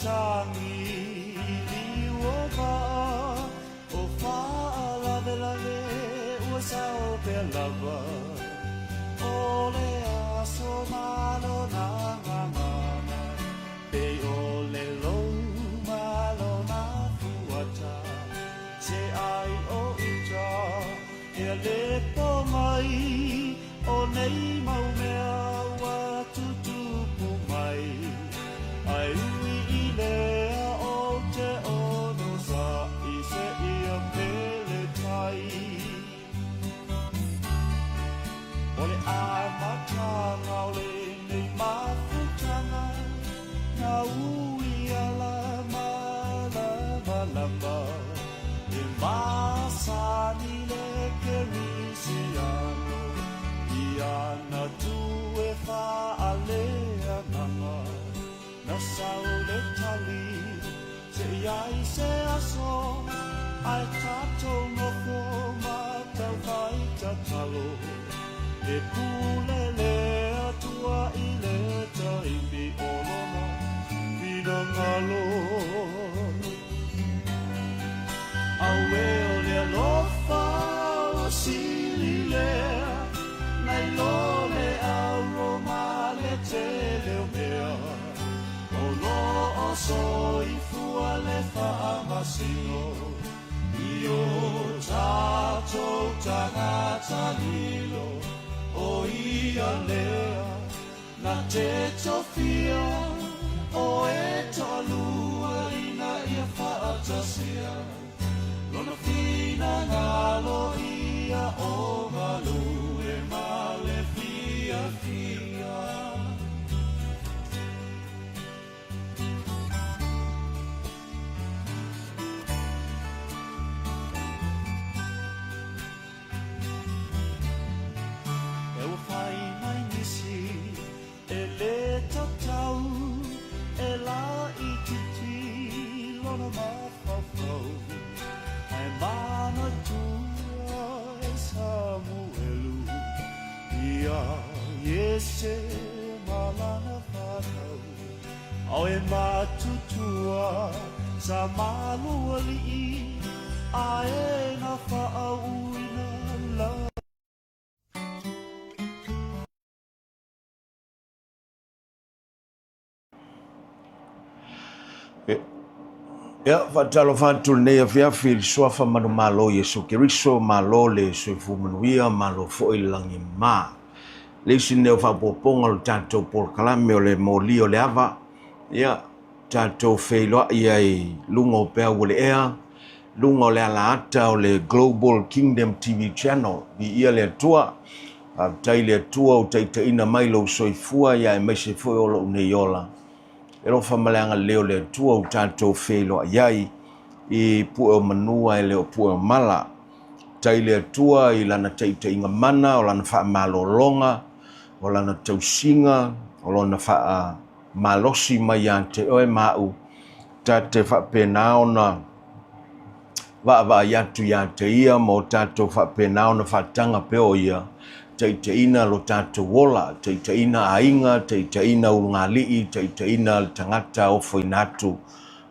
tagi i liu o vaa O faalavelave ua sao pea lava O le aso ma lona gagana Pei o le lou ma lona fuata Se ai o uta e lepo mai O nei mau mea ua tutupu mai Ae ui i lea ou te ono saʻi seia pele tai O le amataga o lenei mafutaga Na ui ala malamalama E masani le Kerisiano I ana tū e faaleagaga Na sau le tali se i ai se aso Ae tatou nofo ma taufai tatalo E pule le Atua i le taimi o lona finagalo. Auē o le alofa ua sili lea nai lo le auro ma le tele o mea O lo o soifua le faamasino i o tatou tagata lilo O ia lea na te tofia o e toalua ina ia faatasia Lona finagalo ia o galue ma le fiafia. E ua fai mai nisi e le tatau e laitiiti lona mafaufau, ae manatua e Samuelu ia Iese ma lana fanau. Ao e matutua sa malualii a e na faauuina la. Ia, faatalofa atu lenei afiafi i le Suafa manumalo o Iesu Keriso, malo le soifua manuia, malo foi le lagi e mama. Le isi lenei o faaopoopoga o le tatou polokalame o le moli o le ava, ia, tatou feiloai ai i luga o peau o le ea, luga o le alaata o le Global Kingdom TV Channel. Viia le Atua. Faafetai i le Atua ua taitaiina mai lou soifua ia aemaise foi o lou nei ola. E alofa ma le agalelei o le Atua ua tatou feiloai ai i pue o manu ae le o pue o mala. Tai le Atua i Lana taitaiga mana, o Lana faamalologa, o Lana tausiga, o Lona faamalosi mai ia te oe ma au, ta te faapena ona vaavaai atu ia te Ia ma o tatou faapena ona faataga pea o Ia, taitaiina lo tatou ola, taitaiina aiga, taitaiina ulugalii, taitaiina le tagata ofoina atu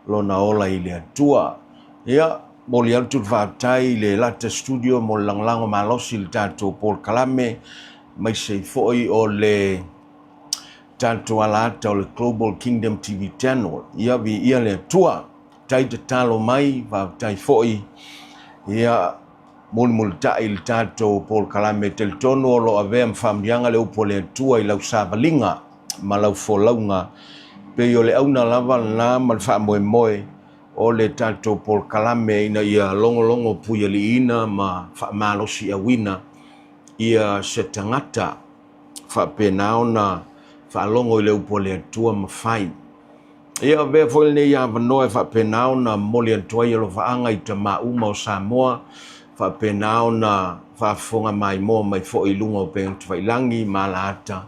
lona ola i le Atua. Ia, momoli atu le faafetai i le Lata Studio mo le lagolago malosi i le tatou polokalame, aemaise ai foi o le tatou alaata o le Global Kingdom TV Channel. Ia, viia le Atua. Tai tatalo mai, faafetai foi. Ia, mulimulitai i le tatou polokalame. E talitonu o lo o avea ma faamanuiaga le upu a le Atua i lau savaliga ma lau folauga. Pei o le auna lava lena ma le faamoemoe o le tatou polokalame ina ia logologo puialiiina ma faamalosiauina ia se tagata faapena ona faalogo i le upu a le Atua ma fai. Ia avea foi lenei avanoa e faapena ona momoli atu ai alofaaga i tamaa uma o Samoa, faapena ona faafofoga maimoa mai foi i luga o upega tafailagi ma alaata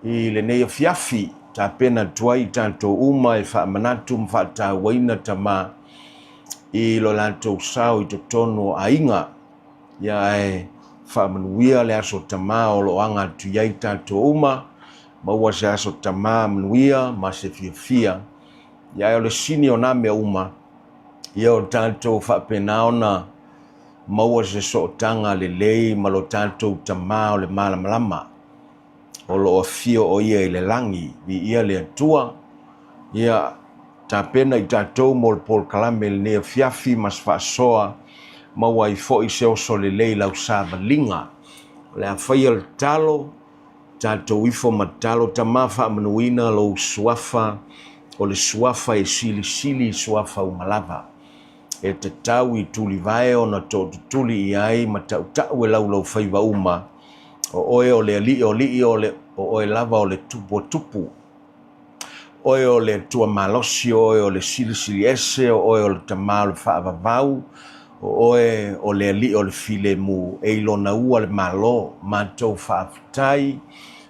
i lenei afiafi, tapena atu ai i tatou uma e faamanatu ma faatauaina tamaa i lo latou sao i totonu o aiga. Ia ae faamanuia le aso tama o lo o aga atu i ai tatou uma, maua se aso tama manuia ma se fiafia. Ia ae o le sini o nā mea uma, ia o tatou faapena ona maua se sootaga lelei ma lo tatou Tama o le Malamalama o lo o afio o ia i le lagi. Viia le Atua. Ia tapena i tatou mo le polokalame i lenei afiafi ma se faasoa maua ai foi se oso lelei i lau savaliga. O le a faia le tatalo, tatou ifo ma tatalo, Tama faamanuina lou suafa, o le suafa e silisili i suafa uma lava. E tatau i tulivae ona tootutuli i ai ma tautau e laulaufaiva uma, o oe o le Alii o alii, o le, o oe lava o le Tupu o tupu. Oe o le Atua malosi, o oe o le Silisili Ese, o oe o le Tama o le Faavavau, o oe o le Alii o le Filemu, e i lona ua le Malo. Matou faafetai,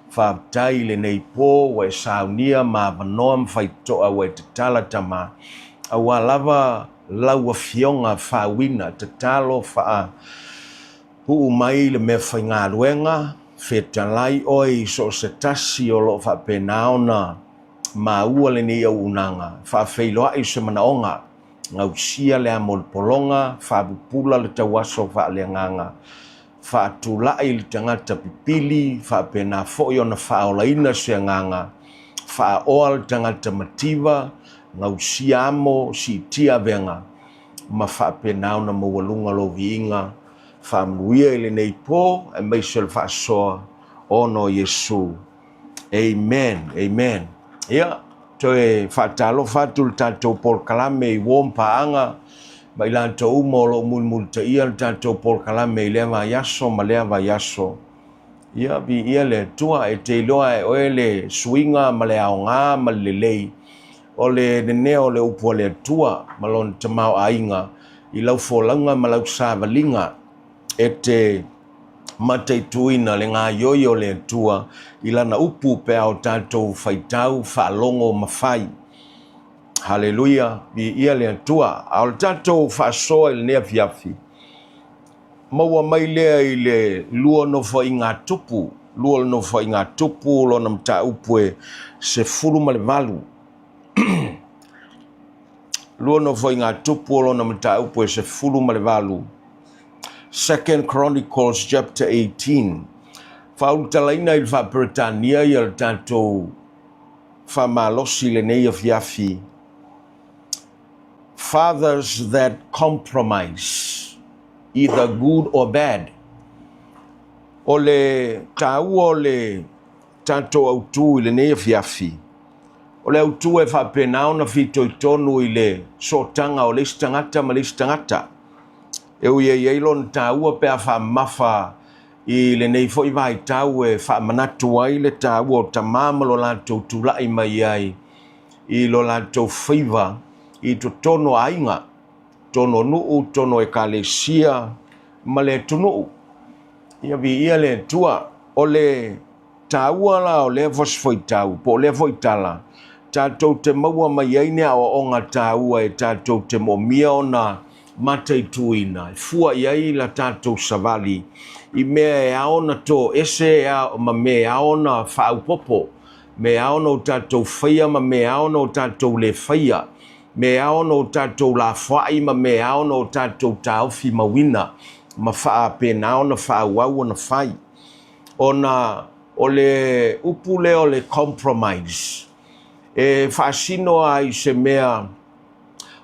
faafetai i lenei po ua e saunia ma avanoa ma faitotoa ua e tatala, Tama, aua lava lau Afioga faauina, tatalo faa Tuu mai le meafaigaluega, fetalai oe i so o se tasi o lo o faapena ona maua lenei auaunaga, faafeiloai se manaoga, gausia le amo o le pologa, faapupula le tauaso faaleagaga, faatulai le tagata pipili, faapena foi ona faaolaina se agaga, faaoa le tagata mativa, gausia amo, siitia avega, ma faapena ona maualuga lou viiga faamanuia i lenei po aemaise o le faasoa ona o Iesu. Amen. Amen. Ia, toe faatalofa atu le tatou polokalame i uo ma paaga ma i latou uma o lo o mulimulitaia le tatou polokalame i lea vaiaso ma lea vaiaso. Ia, viia le Atua, e te iloa e oe le suiga ma le aoga ma le lelei o le nenea o le upu a le Atua ma lona tamaoaiga i lau folauga ma lau savaliga e te mataituina le gaoioi o le Atua i lana upu pe a o tatou faitau, faalogo ma fai. Haleluia, viia le Atua. A o le tatou faasoa i lenei afiafi, maua mai lea i le lua Nofoaiga a Tupu, lua Nofoaiga a Tupu, lona mataupu e 18. Lua Nofoaiga a Tupu o lona mataupu e 18. Second Chronicles chapter 18. Faaulutalaina i le Faa-Peretania ia le tatou faamalosi i lenei afiafi. Fathers that compromise, either good or bad. O le taua o le tatou autū i lenei afiafi, o le autū e faapena ona fitoitonu i le sootaga o le isi tagata ma le isi tagata. E ui e i ai lona taua pe a faamamafa i lenei foi vaitau e faamanatu ai le taua o tama ma lo latou tulai mai ai i lo latou faiva i totonu o aiga, totonu o nuu, totonu o ekalesia ma le atunuu. Ia viia le Atua. O le taua la o lea fosifoitau po o lea foi tala, tatou te maua mai ai ni aoaoga taua e tatou te moomia ona mataituina, e fua i ai la tatou savali i mea e ao ona toese ma mea e ao ona faaaupopo, mea e ao ona o tatou faia ma mea e ao ona o tatou le faia, mea e ao ona o tatou lafoai ma mea e ao ona o tatou taofi mauina ma faapena ona faaauau ona fai. Ona o le upu lea o le compromise, e faasino lava i se mea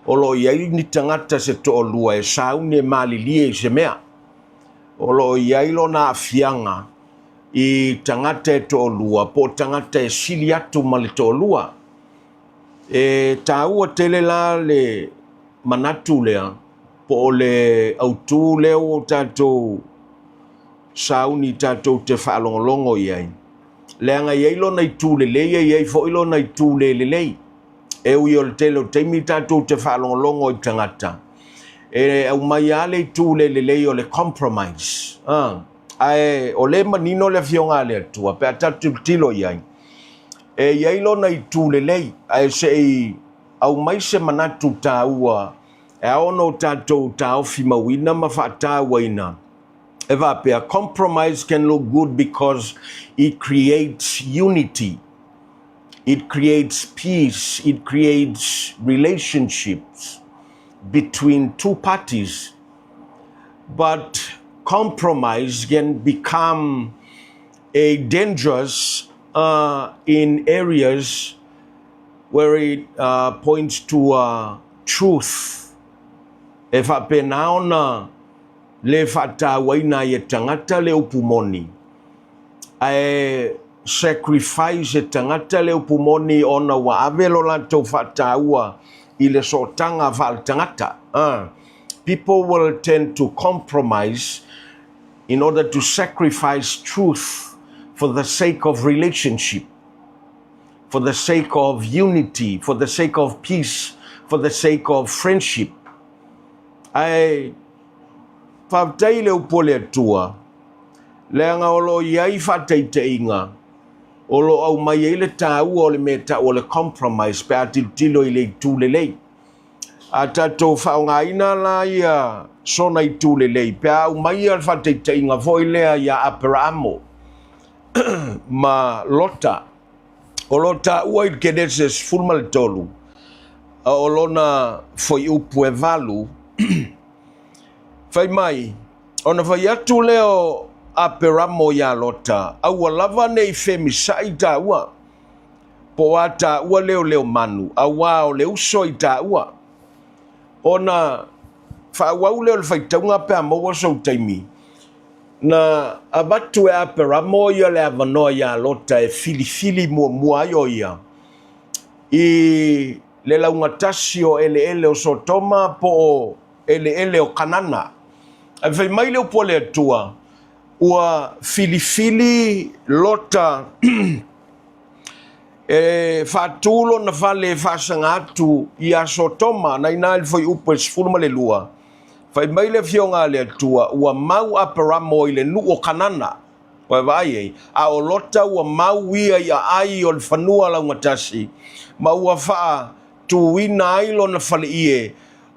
o lo o i ai ni tagata se toalua e sauni e malilie i se mea. O lo o i ai lona aafiaga i tagata e toalua po o tagata e sili atu ma le toalua. E taua tele la le manatu lea po o le autū lea ua tatou sauni tatou te faalogologo i ai, leaga e i ai lona itu lelei e i ai foi lona itu le lelei. E ui o le tele o taimi tatou te faalogologo i tagata, e aumai lava le itu le lelei o le compromise. Ae o lea e manino le Afioga a le Atua pe a tatou tilotilo i ai, e i ai lona itu lelei, ae se i aumai se manatu taua e ao ona o tatou taofimauina ma faatauaina e faapea, compromise can look good because it creates unity. It creates peace, it creates relationships between two parties. But compromise can become a dangerous in areas where it points to truth. E faapena ona le faatauaina ai e tagata le upu moni, ae sacrifice e tagata le upu moni ona ua ave lo latou faataua i le sootaga faaletagata. People will tend to compromise in order to sacrifice truth for the sake of relationship, for the sake of unity, for the sake of peace, for the sake of friendship. Ae faafetai i le upu a le Atua, leaga o lo o i ai faataitaiga o lo o aumai ai le taua o le mea e tau o le compromise pe a tilotilo i le itu lelei. A tatou faaaogaina la ia sona itu lelei pe a aumaia le faataitaiga foi lea ia Aperaamo ma Lota, O lo o taua i le Kenese 13, a o lona fuaiupu e 8, fai mai, Ona fai atu lea o Aperamo iā Lota, Aua lava ne i femisaʻi tāua, po o a tāua leoleo manu, auā o le uso i tāua. Ona faaauau lea o le faitauga pe a maua sou taimi. Na avatu e Aperamo ia le avanoa iā Lota e filifili muamua ai ʻo ia i le laugatasi o eleele o Sotoma po o eleele o Kanana. Ae fai mai le upu a le Atua, ua filifili Lota e faatu lona fale e faasaga atu iā Sotoma, na inā i le fuaiupu e 12, Fai mai le Afioga a le Atua, ua mau Aperamo i le nuu o Kanana, ua e vaai ai, a o Lota ua mau ia i aai o le fanua laugatasi, ma ua faatuina ai lona faleie,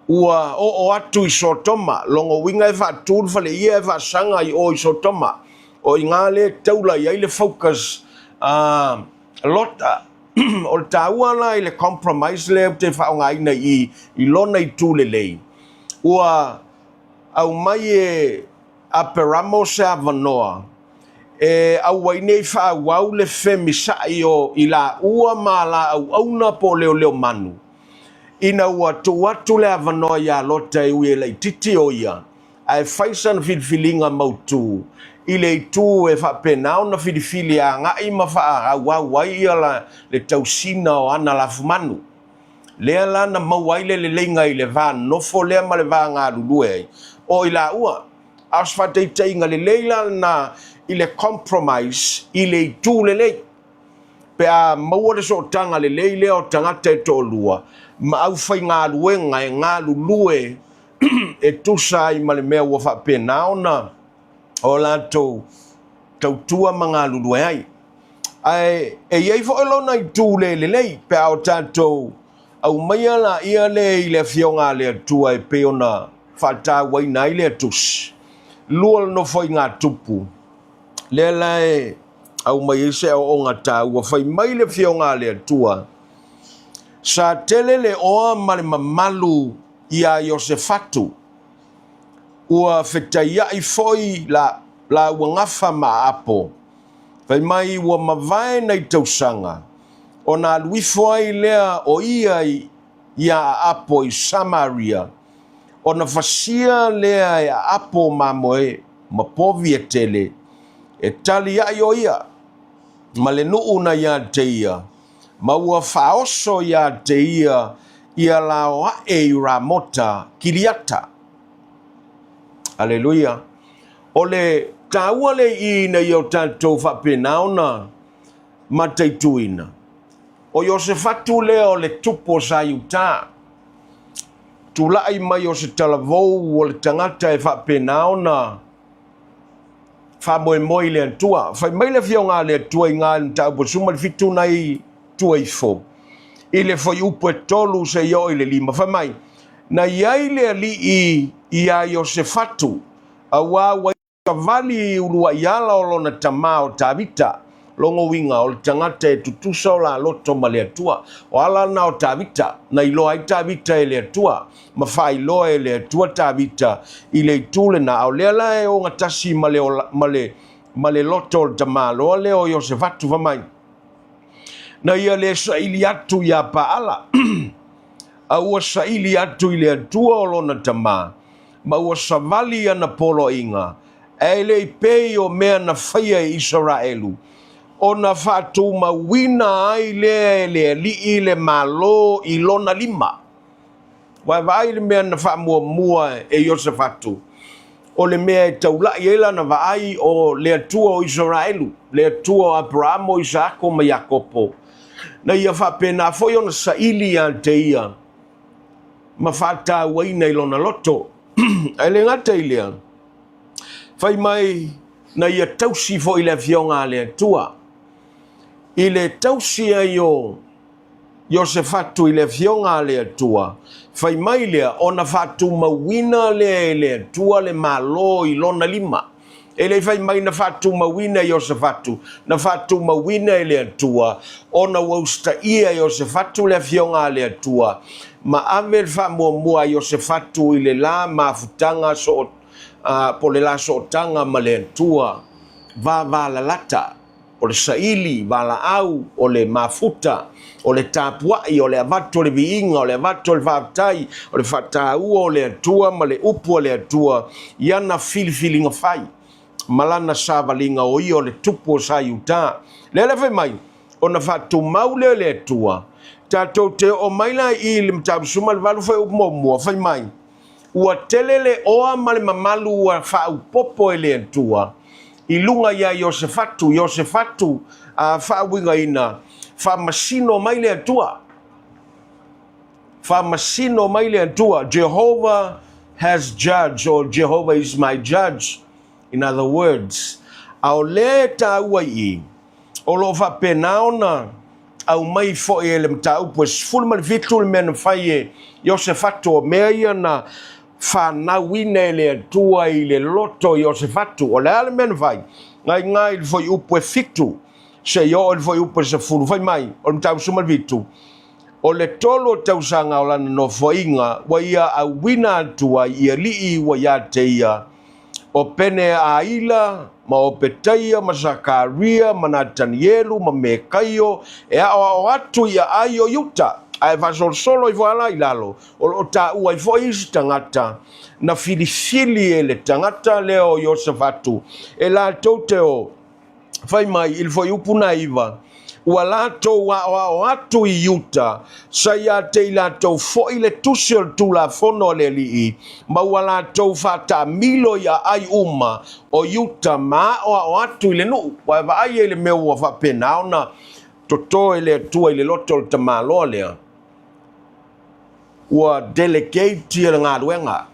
ua oo atu i Sotoma. Lona uiga e faatu le faleie ae faasaga i o i Sotoma. O i ina lea e taula i ai le focus a Lota. O le taua la i le compromise lea ou te faaaogaina i i, i lona itu lelei, ua aumai e Aperamo se avanoa e aua ai nei faaauau le femisaʻi o i laua ma a la auauna po o leoleo manu, ina ua tuu atu le avanoa iā Lota e ui e laitiiti o ia ae fai sana filifiliga mautu i le itu e faapena ona filifili e agai ma faaauau ai ia le tausina o ana lafumanu. Lea la na maua ai le leleiga i le va nofo lea ma le va galulue ai o i laua. A o se faataitaiga lelei la lena i le compromise i le itu lelei. Pe a maua le sootaga lelei lea o tagata e toalua ma aufaigaluega e galulue e tusa ai ma le mea ua faapena ona o latou tautua ma galulue ai. Ae e i ai foi lona itu le lelei pe a o tatou aumaia laia le i le Afioga a le Atua e pei ona faatauaina ai lea tusi. Lua le Nofoaiga Tupu, lea la e aumai ai se aoaoga taua, fai mai le Afioga a le Atua, Sa tele le oa ma le mamalu iā Iosefatu, ua fetaiaʻi foi la, lāua gafa ma Aapo. Fai mai ua mavae nai tausaga, ona alu ifo ai lea o ia iā Aapo i Samaria, ona fasia lea e Aapo mamoe ma povi e tele, e tali aʻi o ia ma le nuu na iā te ia, ma ua faaoso iā te ia ia lao aʻe i Ramota Kiriata. Aleluia. O le taua le i ina ia o tatou faapena ona mataituina. O Iosefatu lea o le tupu o sa Iutā. Tulai mai o se talavou o le tagata e faapena ona faamoemoe i le Atua. Fai mai le Afioga a le Atua i ngā mataupu e 17 nai tua ifo, i le fuaiupu e 3 seia oo i le 5, fai mai, Na i ai le alii iā Iosefatu, auā ua savali i uluai ala o lona tamā o Tavita, Lona uiga, o le tagata e tutusa o la loto ma le Atua. O ala na o Tavita, na iloa ai Tavita e le Atua, ma faailoa e le Atua Tavita i le itu lena, a o lea la e ogatasi ma le, ma le, ma le loto o le tamaloa lea o Iosefatu fai mai, na ia le saili atu iā Paala, a ua saili atu i le Atua o lona tama, ma ua savali ana poloaiga, ae le i pei o mea na faia e Isaraelu, ona faatumauina ai lea e le Alii le Malo i lona lima. Ua e vaai i le mea na faamuamua e Iosefatu, o le mea e taula'i ai lana vaai o le Atua o Isaraelu, le Atua o Aperamo, o Isaako ma Iakopo, na ia faapena foi ona saili ia te ia ma faatauaina i lona loto. Ae le gata i lea, fai mai na ia tausi foi le afioga a le Atua. I le tausi ai o Iosefatu i le afioga a le Atua, fai mai lea, ona faatumauina lea e le Atua le Malo i lona lima. E le i fai mai na faatumauina e Iosefatu, na faatumauina e le Atua, ona ua usitaia e Iosefatu le afioga a le Atua, ma ave le faamuamua a Iosefatu i le la mafutaga soo, po o le la sootaga ma le Atua, vavalalata. o le saili valaau, o le mafuta, o le tapuai, o le avatu o le viiga, o le avatu o le faafetai, o le faataua o le Atua ma le upu a le Atua i ana filifiliga fai, ma lana savaliga o ia o le tupu o sa Iuta. Lea la fai mai, ona faatumau lea o le Atua. Tatou te oo mai la i le Mataupu 18 fuaiupu muamua, fai mai, Ua tele le oa ma le mamalu ua faaaupopo e le Atua i luga iā Iosefatu, Iosefatu a faauigaina, faamasino mai le Atua. Faamasino mai le Atua. Jehovah has judged or Jehovah is my judge in other words. A o lea e taua i i, o lo o faapena ona aumai foi e le mataupu e 17 le mea na fai e Iosefatu, o mea ia na fanauina e le Atua i le loto o Iosefatu. O le a le mea na fai? Gaiga i le fuaiupu e 7 seia oo i le fuaiupu e 10, fai mai, o le mataupu 17, o le tolu o tausaga o lana nofoaiga ua ia auina atu ai i alii ua ia te ia, o Pene-Aila, ma Opetaia, ma Sakaria, ma Natanielu, ma Mekaio, e aoao atu i aai o Iuta, ae faasolosolo ifo lava la i lalo, o lo o taua ai foi isi tagata na filifili e le tagata lea o Iosafatu, e latou te o. Fai mai i le fuaiupu na iva, ua latou aoao atu i Iuta, sa ia te i latou foi le tusi o le Tulafono a le Alii, ma ua latou faataamilo i aai uma o Iuta ma aoao atu i le nuu. Ua e vaai ai i le mea ua faapena ona toto e le Atua i le loto o le tamaloa lea. Ua delegate le galuega,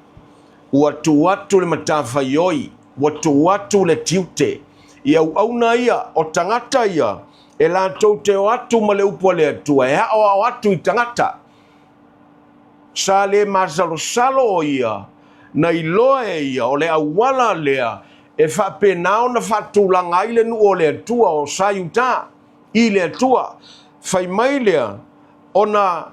ua tuu atu le matafaioi, ua tuu atu le tiute i auauna ia, o tagata ia e latou te o atu ma le upu a le Atua e aoao atu i tagata. Sa le masalosalo o ia na iloa e ia o le auala lea e faapena ona faatulaga ai le nuu o le Atua o sa Iuta i le Atua. Fai mai lea ona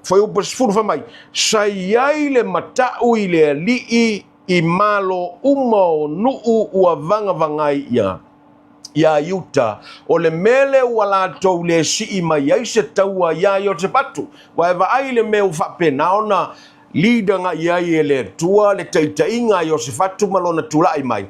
fuaiupu 10 fai mai, sa i ai le mata'u i le alii i malo uma o nuu ua vagavagai ia iā Iuta, o le mea lea ua latou le sii mai ai se taua iā Iosefatu. Ua e vaai i le mea ua faapena ona lead agai ai e le Atua le taitaiga a Iosefatu ma lona tulai mai.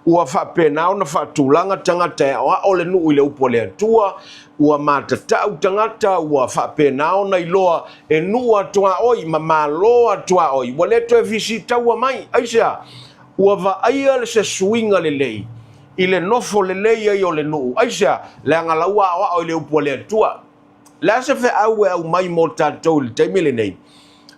Ua faapena ona faatulaga tagata e aoao le nuu i le upu a le Atua, ua matatau tagata, ua faapena ona iloa e nuu a tuaoi ma malo a tuaoi, ua le toe fisitaua mai. Aisea? Ua vaaia le se suiga lelei i le nofo lelei ai o le nuu. Aisea? Leaga la ua aoao i le upu a le Atua. Le a se feau e aumai mo tatou i le taimi lenei?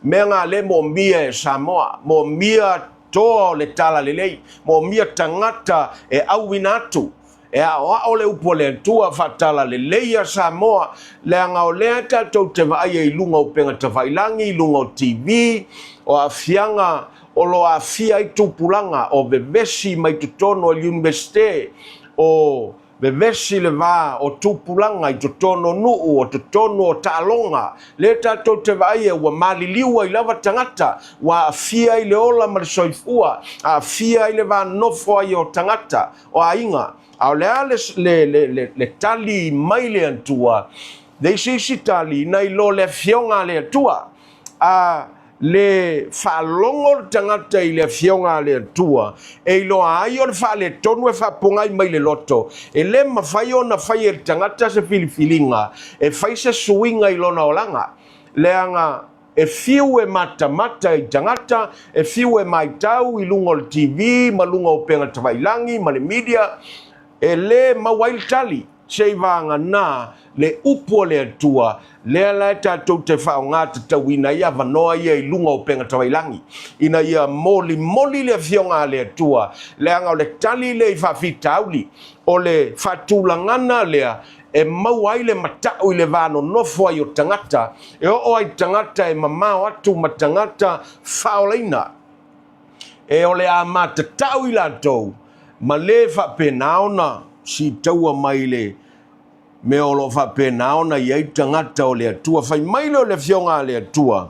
Mea nga le moomia e Samoa, moomia toa o le talalelei, moomia tagata e auina atu, e aoao le upu a le Atua, faatalalelei ia Samoa, leaga o lea tatou te vaaia i luga o upega tafailagi, i luga o TV, o aafiaga o lo o aafia ai tupulaga, o vevesi mai totonu o le Iunivesite, o. Vevesi le va o tupulaga i totonu o nuu, o totonu o taaloga, lea tatou te vaaia ua maliliu ai lava tagata, ua aafia ai le ola ma le soifua, aafia ai le va nofo ai o tagata, o aiga. A o le a le, le, le, le, le tali mai le Atua? Le isi isi tali, nai lo le Afioga a le Atua. A le faalogo le tagata i le Afioga a le Atua, e iloa ai o le faaletonu e faapogai mai le loto. E le mafai ona fai e le tagata se filifiliga e fai se suiga i lona olaga, leaga e fiu e matamata i tagata, e fiu e maitau i luga o le TV ma luga o upega tafailagi ma le media, e le maua ai le tali. Seivagana le upu a le Atua, lea la e tatou te faaaoga tatauina ai avanoa ia i luga o upega tafailagi, ina ia molimoli le Afioga a le Atua, leaga o le tali lea i faafitauli, o le faatulagana lea e maua ai le matau i le va nonofo ai o tagata, e oo ai tagata e mamao atu ma tagata faaolaina. E o le a matatau i latou, ma le faapena ona sitaua mai le mea o lo o faapena ona i ai tagata o le Atua. Fai mai lea o le Afioga a le Atua,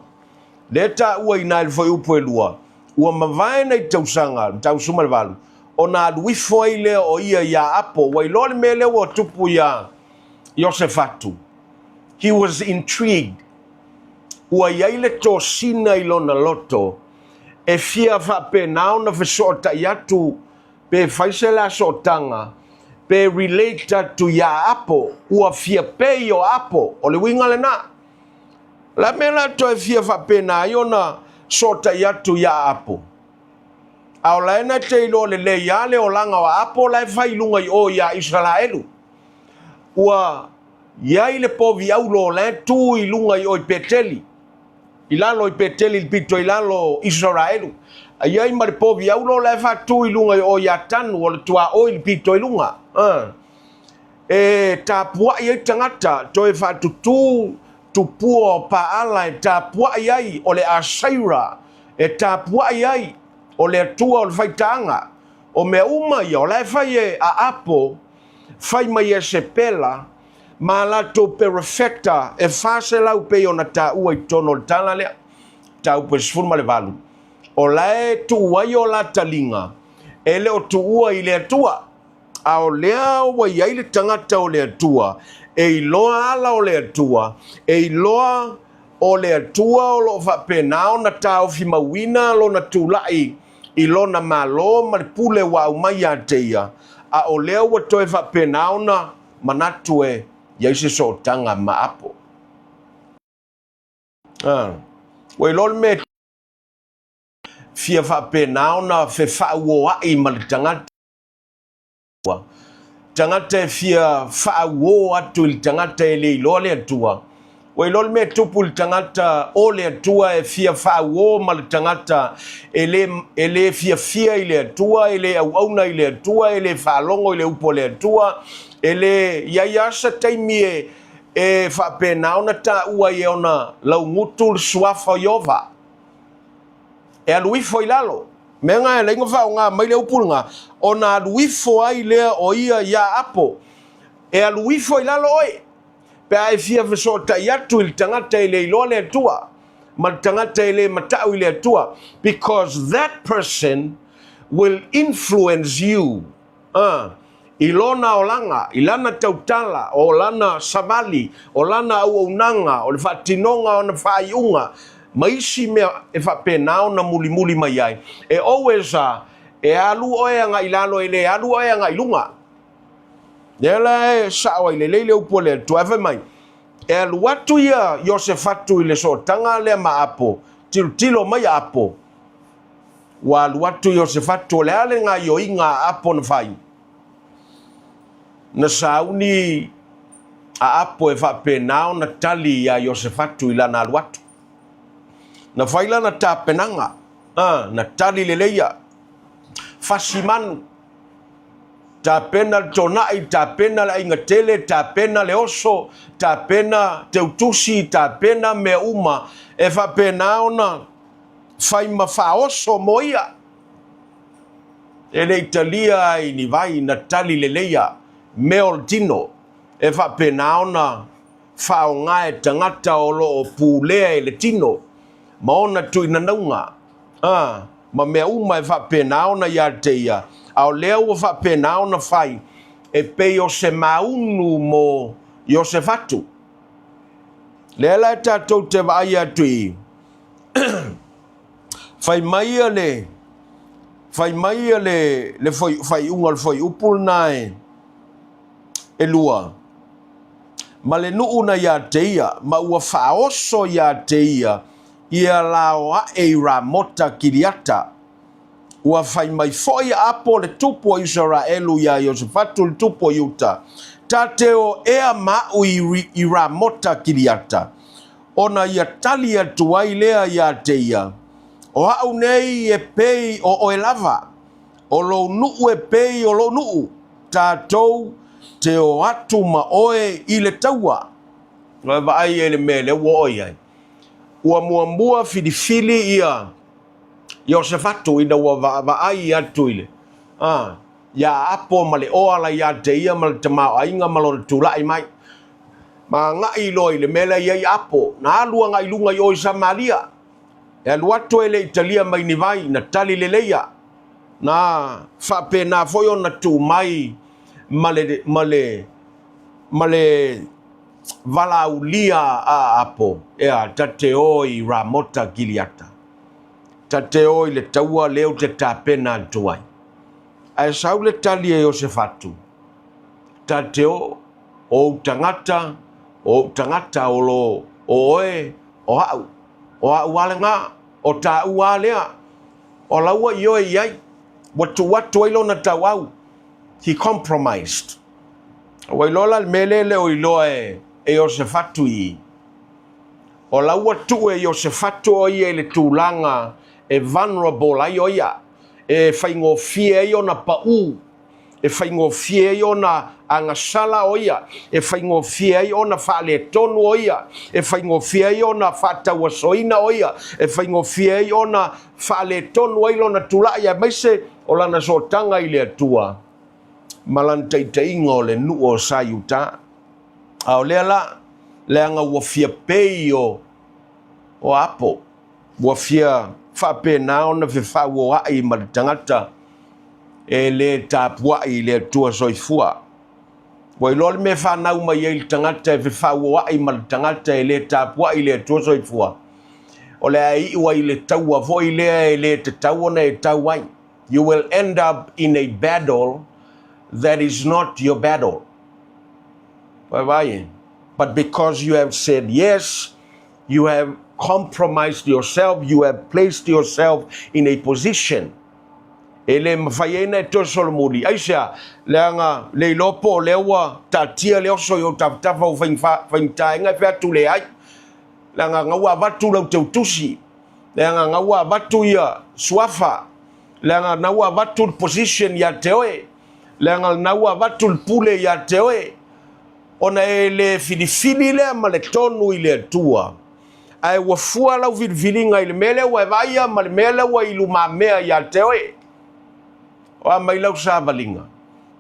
lea e taua i ina i le fuaiupu e 2, ua mavae nai tausaga, mataupu 18, ona alu ifo ai lea o ia iā Apo. Ua iloa le mea lea ua tupu iā Iosefatu. He was intrigued. Ua i ai le tosina i lona loto e fia faapena ona fesootai atu pe fai se la sootaga pe relate atu iā Apo, ua fia pei o Apo, o le uiga lena. O le a mea la toe fia faapena ai ona sootai atu iā Apo? A o la e na te iloa lelei lava le olaga o Apo la e fai i luga i o iā Isaraelu. Ua i ai le povi auro la e tu i luga i o i Peteli, i lalo i Peteli i le pito i lalo o Isaraelu. A i ai ma le povi auro la e faatu i luga i o iā Tanu o le tuaoi i le pito i luga. E tapuai ai tagata, toe faatutū tupua o Paala e tapuai ai, o le Aseira e tapuai ai, o le Atua o le faitaaga. O mea uma ia, o la e fai e Aapo, fai mai Iesepela ma a latou perofeta e 400 pei ona taua i totonu o le tala lea, mataupu e 18, o la e tuu ai o la taliga, e le o tuua i le Atua. A o lea ua i ai le tagata o le Atua, e iloa ala o le Atua, e iloa o le Atua o lo o faapena ona taofimauina lona tulai i lona malo ma le pule ua aumai ia te ia, a o lea ua toe faapena ona manatu e i ai se sootaga ma Apo. Ua iloa le mea e fia faapena ona fefaauoai ma le tagata. Tagata e fia faauo atu i le tagata e le iloa le Atua. Ua iloa le mea e tupu i le tagata o le Atua e fia faauo ma le tagata e le, e le fiafia i le Atua, e le auauna i le Atua, e le faalogo i le upu a le Atua, e le i ai lava se taimi e, e faapena ona taua ai e ona laugutu le suafa o Ieova. E alu ifo i lalo. Mea na e alai ona faaaoga mai le upu lena, ona alu ifo ai lea o ia iā Apo. E alu ifo i lalo oe, pe a e fia fesootai atu i le tagata e le iloa le Atua, ma le tagata e le matau i le Atua, because that person will influence you. I lona olaga, i lana tautala, o lana savali, o lana auaunaga, o le faatinoga o ana faaiuga, ma isi mea e faapena ona mulimuli mai ai. E always a, e alu oe agai i lalo, e le alu oe agai i luga. Lea la e sao ai lelei le upu a le Atua, e fai mai, e alu atu ia Iosefatu i le sootaga lea ma Apo, tilotilo mai Apo, Ua alu atu Iosefatu, o le a le gaioiga a Apo na fai? Na sauni a Apo e faapena ona tali iā Iosefatu i lana alu atu. Na fai lana tapenaga, a, na tali lelei ia. Fasi manu, tapena le tonai, tapena le aiga tele, tapena le oso, tapena teutusi, tapena mea uma e faapena ona fai ma faaoso mo ia. E le i talia ai ni vai na tali leleia mea o le tino e faapena ona faaaoga e tagata o lo o pulea i le tino ma ona tuinanauga, a, ma mea uma e faapena ona ia te ia, a o lea ua faapena ona fai e pei o se maunu mo Iosefatu. Lea la e tatou te vaai atu i fai mai ia le fai mai ia le le faaiuga o le fuaiupu lena e e lua, ma le nuu na ia te ia, ma ua faaoso ia te ia ia laoae i Ramota Kiriata. Ua fai mai foi Apo le tupu o Isaraelu iā Iosefatu le tupu o Iuta, Ta te o ea ma aʻu i, i Ramota Kiriata, ona ia tali atu ai lea iā te ia, O aʻu nei e pei o oe lava, o lou nuu e pei o lou nuu, tatou te o atu ma oe i le taua. Ua vaai ai le mea lea ua oo i ai. Ua muamua filifili ia Iosefatu ina ua vaavaai atu i le a, ia Apo ma le oala ia te ia ma le tamaoaiga ma lona tulai mai. Ma agai loa i le mea lea i ai Apo, na alu agai luga i o i Samaria. E alu atu e le i talia mai ni vai, na tali leleia. Na faapena foi ona tuu mai ma le, ma le, ma le valaaulia a Apo, ea, ta te o i Ramota Gileata. Ta te o i le taua lea ou te tapena atu ai. Ae sau le tali a Iosefatu, Ta te o, o ou tagata, o ou tagata o lo o oe, o a'u, o a'u a lena, o tāua a lea, o la ua ioe i ai, ua tuu atu ai lona tauau, he compromised. Ua iloa la le mea lea e le o iloa e Iosefatu i i. O la ua tuu e Iosefatu o ia i le tulaga e vulnerable ai o ia, e faigofie ai ona paʻū, e faigofie ai ona agasala o ia, e faigofie ai ona faaletonu o ia, e faigofie ai ona faatauasoina o ia, e faigofie ai ona faaletonu ai lona tulai aemaise o lana sootaga i le Atua ma lana taitaiga o le nuu o sa Iuta. A o lea la, leaga ua fia pei o, o Apo, ua fia faapena ona fefauoaʻi ma le tagata e lē tapuaʻi i le Atua soifua. Ua iloa le mea e fanau mai ai le tagata e fefauoaʻi ma le tagata e lē tapuaʻi i le Atua soifua, o le a iu ai i le taua foi lea e lē tatau ona e tau ai. You will end up in a battle that is not your battle. Vaai, but because you have said yes, you have compromised yourself, you have placed yourself in a position e le mawhai ai na e toe solomuli. Aisea, leaga le iloa po o lea ua taatia le oso i ou tafatafa ua faigataina e fai atu leai. Leaga na ua avatu lau teutusi, leaga na ua avatu ia suafa, leaga na ua avatu le position ia te oe, leaga na ua avatu le pule ia te oe, ona e le filifili lea ma le tonu i le Atua, ae ua fua lau filifiliga i le mea lea ua e vaaia ma le mea lea ua i lumamea ia te oe. O a mai lau savaliga?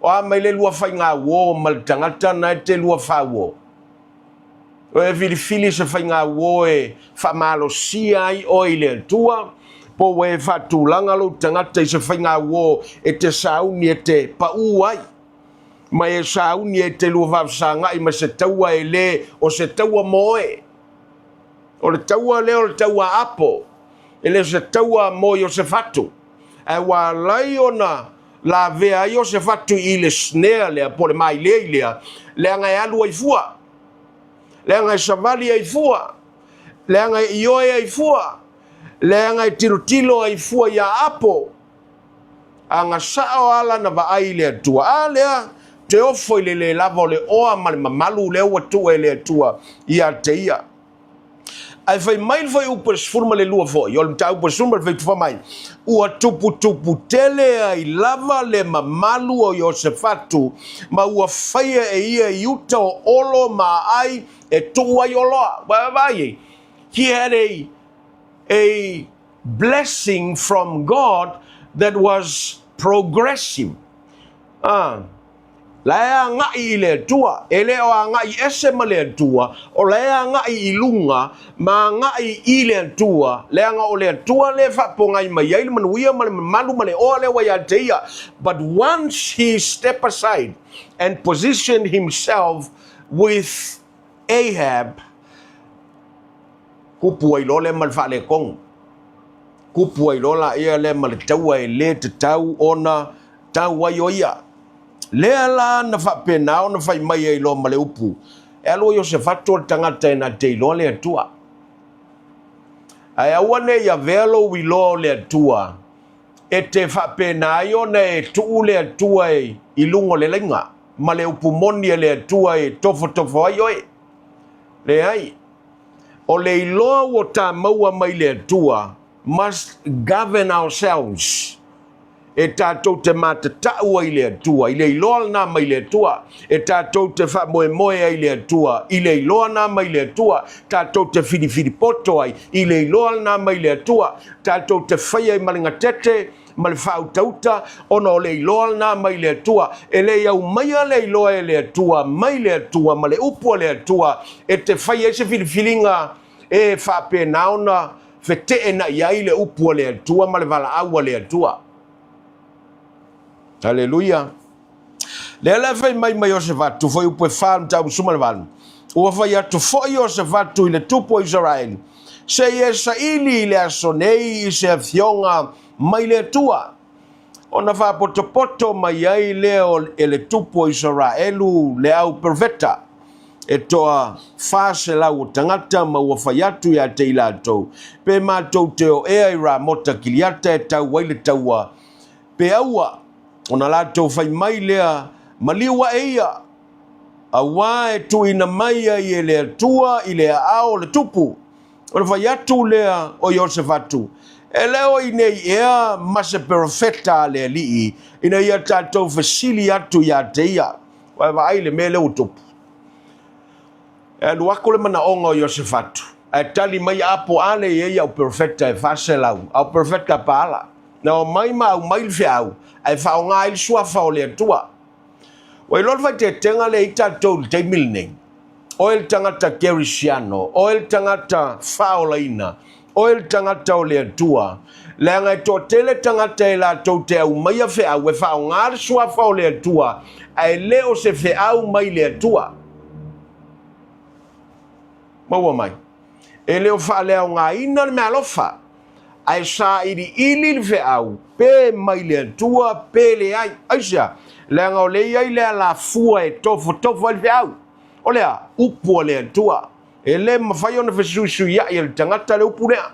O a mai le lua faiga uō ma le tagata na e te lua fauō? O e filifili se faiga uō e faamalosia ai oe i le Atua, po ua e faatulaga lou tagata i se faiga uō e te sauni e te paʻū ai? Ma e sauni e te lua faafesagai ma se taua e lē o se taua mo oe. O le taua lea o le taua apo, e le o se taua mo Iosefatu. Ae ua alai ona lavea ai Iosefatu i le snare lea, po o le mailei lea, leaga e alu ai fua, leaga e savali ai fua, leaga e ioe ai fua, leaga e tilotilo ai fua iā Apo. Agasao lava lana vaai i le Atua. A lea, te ofo i le le lava o le oa ma le mamalu lea ua tuu e le Atua ia te ia. Ae fai mai le fuaiupu e 12 foi, o le mataupu e 17 fai mai, ua tuputupu tele ai lava le mamalu o Iosefatu, ma ua faia e ia i uta o olo ma aai e tuu ai oloa. Vaai, he had a blessing from God that was progressive. Ah. La e agai i le Atua, e le o agai ese ma le Atua, o la e agai i luga ma agai i le Atua, leaga o le Atua lea e faapogai mai ai le manuia ma le mamalu ma le oa lea ua ia te ia. But once he step aside and position himself with Ahab, tupu ai loa lea ma le faaletonu. Tupu ai loa laia lea ma le taua e le tatau ona tau ai o ia. Lea la na faapena ona fai mai ai loa ma le upu, E alu o Iosefatu o le tagata e na te iloa le Atua. Ae aua ne i avea lou iloa o le Atua e te faapena ai ona e tuu le Atua i luga o le laina ma le upu moni a le Atua e tofotofo ai oe. Leai, o le iloa ua ta maua mai le Atua must govern ourselves. E tatou te matatau ai i le Atua, i le iloa lena mai le Atua. E tatou te faamoemoe ai i le Atua, i le iloa lena mai le Atua. Tatou te filifili poto ai, i le iloa lena mai le Atua. Tatou te fai ai ma le gatete, ma le faautauta, ona o le iloa lena mai le Atua. E le i aumaia le iloa e le Atua, mai le Atua, ma le upu a le Atua, e te fai ai se filifiliga e faapena ona feteenai ai le upu a le Atua ma le valaau a le Atua. Haleluia. Lea la e fai mai ma Iosefatu, fuaiupu e 4, mataupu 18. Ua fai atu foi Iosefatu i le tupu o Isaraelu, se i e saili i le aso nei i se afioga mai le Atua. Ona faapotopoto mai ai lea e le tupu o Isaraelu le au perofeta, e toa 400 o tagata ma ua fai atu ia te i latou, Pe matou te o ea i Ramota Kiliata e tau ai le taua, pe aua, ona latou fai mai lea, Maliu ae ia, auā e tuuina mai ai e le Atua i le aao o le tupu. Ona fai atu lea o Iosefatu, E le o i nei ea ma se perofeta a le Alii, ina ia tatou fesili atu ia te ia. Ua e vaai i le mea lea ua tupu. E alu atu le manaoga o Iosefatu, ae tali mai Apo a le i ai au perofeta e 400, au perofeta Paala. Na omai ma aumai le feau, ae faaaoga ai le suafa o le Atua. Ua iloa le faaeteetega lea i tatou i le taimi lenei. Oe le tagata kerisiano, oe le tagata faaolaina, oe le tagata o le Atua, leaga e toatele tagata e latou te aumaia feau e faaaoga le suafa o le Atua, ae le o se feau mai le Atua. Maua mai. E le o faaleaogaina le meaalofa, ae sailiili le feau pe mai le Atua pe leai. Aisea? Leaga o lea e i ai le alafua e tofotofo ai le feau. O le a? Upu a le Atua. E le mafai ona fesuisuiai e le tagata le upu lea.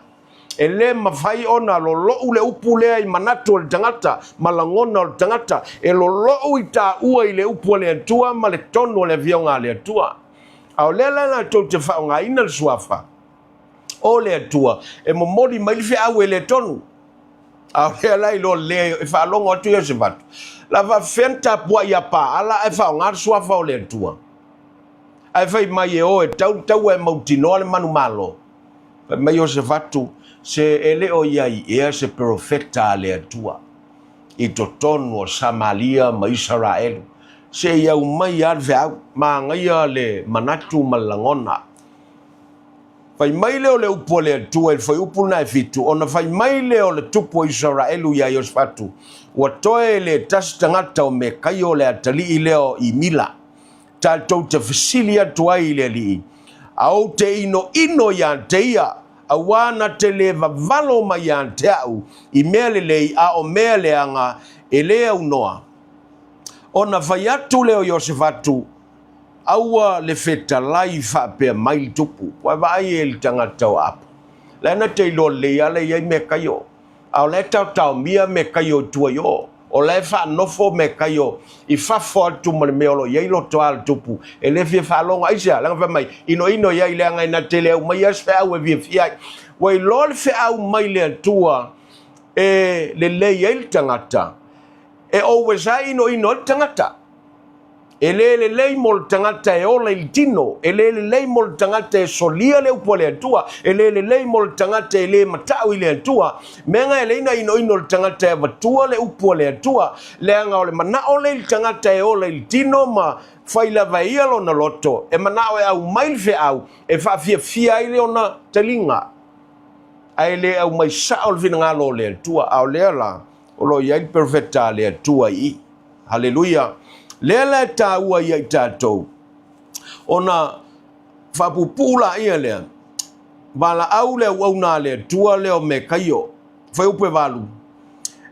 E le mafai ona lolou le upu lea i manatu o le tagata ma lagona o le tagata. E lolou i taua i le upu a le Atua ma le tonu o le Afioga a le Atua. A o lea la latou te faaaogaina le suafa o le Atua e momoli mai le feau e le tonu. A o lea la iloa lelei e faalogo atu Iosefatu, la faapefea ona tapuai ia Paala ae faaaoga le suafa o le Atua? Ae fai mai e o e tau le taua e mautinoa le manumalo. Fai mai Iosefatu, se e le o i ai ea se perofeta a le Atua i totonu o Samaria ma Isaraelu, se i aumai lava le feau, manaia le manatu ma le lagona. Fai mai lea o le upu a le Atua i le fuaiupu lena e fitu, ona fai mai lea o le tupu o Isaraelu iā Iosefatu, Ua toe le tasi tagata o Mekaio le atalii lea o Imila, tatou te fesili atu ai i le Alii, a ou te inoino iā te ia, auā na te le vavalo mai iā te au i mea lelei a o mea leaga e le aunoa. Ona fai atu lea o Iosefatu, Aua le fetalai faapea mai le tupu. Ua vaai e le tagata o Apo. La na te iloa lelei lava la e i ai meakaio. A o la e taotaomia meakaio i tua i o. O la e faanofo meakaio i fafo atu ma le mea o lo o i ai lotoa le tupu. E le fia faalogo. Aisea? Leaga fai mai, inoino i ai leaga e na te le aumaia se feau e fiafia ai. Ua iloa le feau mai le Atua e lelei ai le tagata, e always lava inoino ai le tagata. E le lelei mo le tagata e ola i le tino, e le lelei mo le tagata e solia le upu a le Atua, e le lelei mo le tagata e le matau i le Atua. Mea e lei na inoino le tagata e avatua le upu a le Atua, leaga o le manao lea i le tagata e ola i le tino ma fai lava e ia lona loto, e manao e aumai le feau e faafiafia ai lona taliga, ae le aumai sao le finagalo o le Atua. A o lea la o lo o i ai le perofeta a le Atua i i. Haleluia! Lea la e taua ia i tatou, ona faapuupuu laia lea, valaau le auauna a le Atua lea o Mekaio, fuaiupu e 8,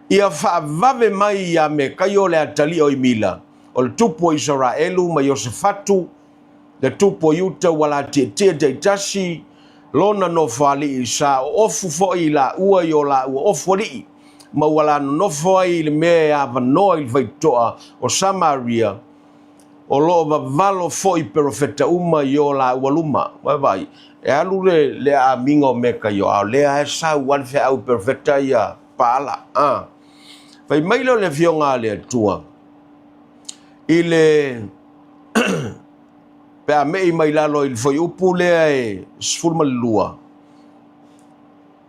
ia faavave mai ia Mekaio le atalii o Imila, o le tupu o Isaraelu ma Iosefatu, le tupu o Iuta ua latietie taitasi lona nofoalii, sa oofu foi i laua i o laua ofualii, ma ua la nonofo ai i le mea e avanoa i le faitotoa o Samaria, o lo o vavalo foi perofeta uma i o laua luma. Vaavaai, e alu le, le aamiga o Mekaio, a o lea e sau lava le feau i perofeta ia Paala. A. Fai mai lea o le Afioga a le Atua i le pe a mei mai lalo i le fuaiupu lea e 12,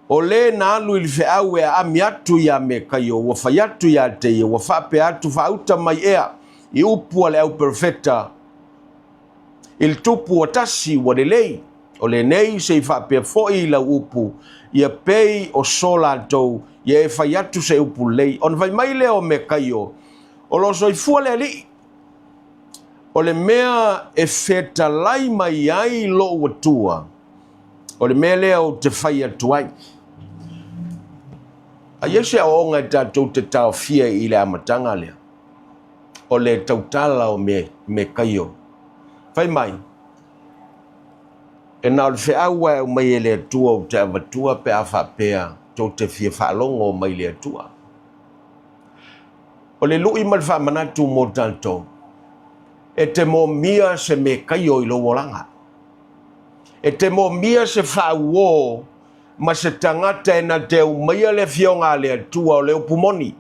O le na alu i le feau e aami atu iā Mekaio, ua fai atu iā te ia, ua faapea atu, Faauta mai ea i upu a le au perofeta i le tupu ua tasi ua lelei, o lenei se i faapea foi i lau upu, ia pei o so latou, ia e fai atu se upu lelei. Ona fai mai lea o Mekaio, O lo o soifua le Alii, o le mea e fetalai mai ai lou Atua, o le mea lea ou te fai atu ai. A i ai se aoaoga e tatou te taofia i le amataga lea, o le tautala o Mekaio. Fai mai, e na o le feau lava e aumai e le Atua ou te avatua pe a faapea tou te fia faalogo mai le Atua. O le lui ma le faamanatu mo tatou, e te mōmia se mekaio i lou olaga. E te mōmia se faauō ma se tagata e na te aumaia le Afioga a le Atua o le upu moni,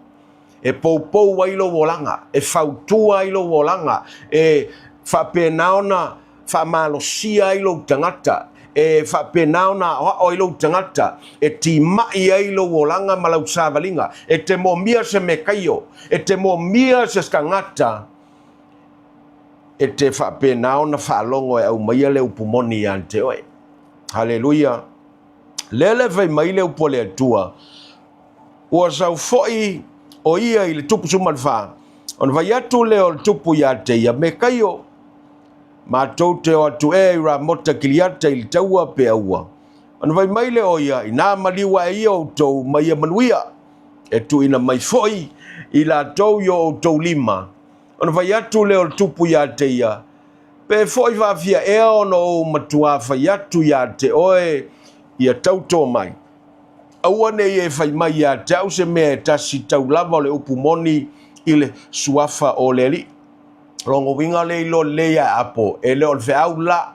e poupou ai lou olaga, e fautua ai lou olaga, e faapena ona faamalosia ai lou tagata, e faapena ona aoao ai lou tagata, e timai ai lou olaga ma lau savaliga. E te mōmia se mekaio, e te mōmia se tagata e te faapena ona faalogo e aumaia le upu moni ia te oe. Haleluia! Lea le fai mai le upu a le Atua, ua sau foi o ia i le tupu 14, ona fai atu lea o le tupu ia te ia, Mekaio, matou te o atu ea i Ramota Kiliata i le taua pe aua. Ona fai mai lea o ia, inā maliu ae ia outou ma ia manuia, e tuuina mai foi i latou i o outou lima. Ona fai atu lea o le tupu ia te ia, Pe foi faafia ea ona ou matuā fai atu ia te oe ia tautō mai. Aua ne i e fai mai ia te au se mea e tasi tau lava o le upu moni i le suafa o le Alii. Lona uiga le iloa lelei ia Apo, e le o le feau la.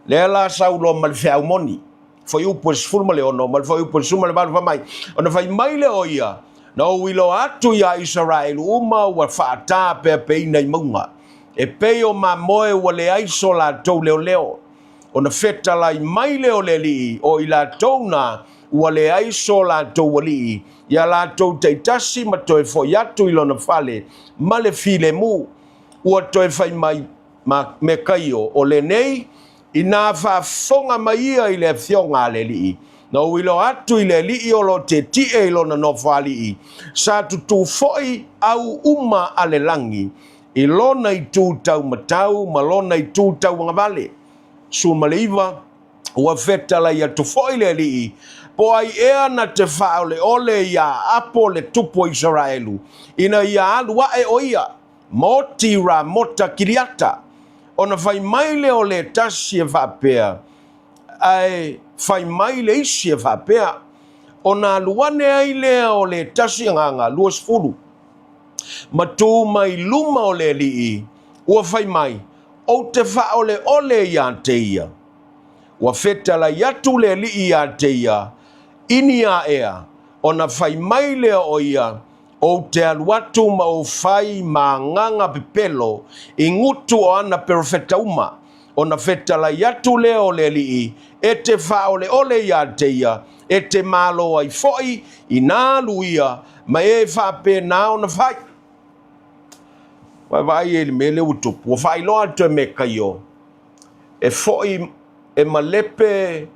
Lea la sau loa ma le feau moni. Fuaiupu e 16 ma le fuaiupu e 18 fai mai, ona fai mai lea o ia, na ou iloa atu iā Isaraelu uma ua faataapeapeina i mauga, e pei o mamoe ua leai so latou leoleo. Ona fetalai mai lea o le Alii, o i latou na ua leai so latou alii, iā latou taitasi ma toe foi atu i lona fale ma le filemu. Ua toe fai mai ma Mekaio, o lenei, inā faafofoga mai ia i le afioga a le Alii, na ou iloa atu i le Alii o lo o tietie i lona nofoalii, sa tutū foi au uma a le lagi i lona itu taumatau ma lona itu tauagavale. 19 Ua fetalai atu foi le Alii, po ai ea na te faaoleole iā Apo le tupu o Isaraelu, ina ia alu ae o ia, ma oti Ramota Kiriata, ona fai mai lea o le tasi e faapea, ae fai mai le isi e faapea, ona alu ane ai lea o le tasi agaga 20, ma tu mai luma o le alii, ua fai mai, Ou te faaoleole iā te ia. Ua fetalai atu le alii iā te ia, ini a ea, ona fai mai lea o ia, Ou te alu atu ma ou fai ma agaga pepelo i gutu o ana perofeta uma, ona fetalai atu lea o le Alii, e te faaoleole ia te ia, e te malo ai foi, ina alu ia, ma e faapena ona fai. Vaavaai i le mea lea ua tupu, ua faailoa atu e Mekaio, e foi e malepe,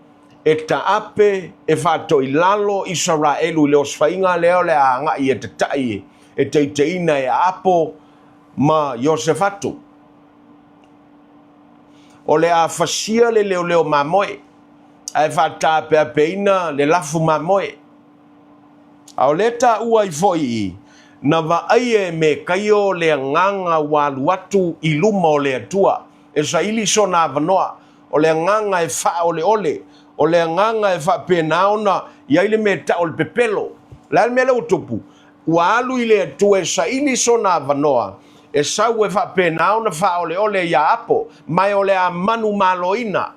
e taape, e faatoilalo Isaraelu i le osofaiga lea o le a agai e tatai e teiteiina e Aapo ma Iosefatu. O le a fasia le leoleo mamoe, ae faataapeapeina le lafu mamoe. A o lea taua ai foi i, na vaaia e Mekaio le agaga ua alu atu i luma o le Atua, e saili sona avanoa, o le agaga e faaoleole, o le agaga e faapena ona i ai le mea e tau o le pepelo. O le a le mea lea ua tupu? Ua alu i le Atua e saili sona avanoa, e sau e faapena ona faaoleole iā Apo, ma e o le a manumaloina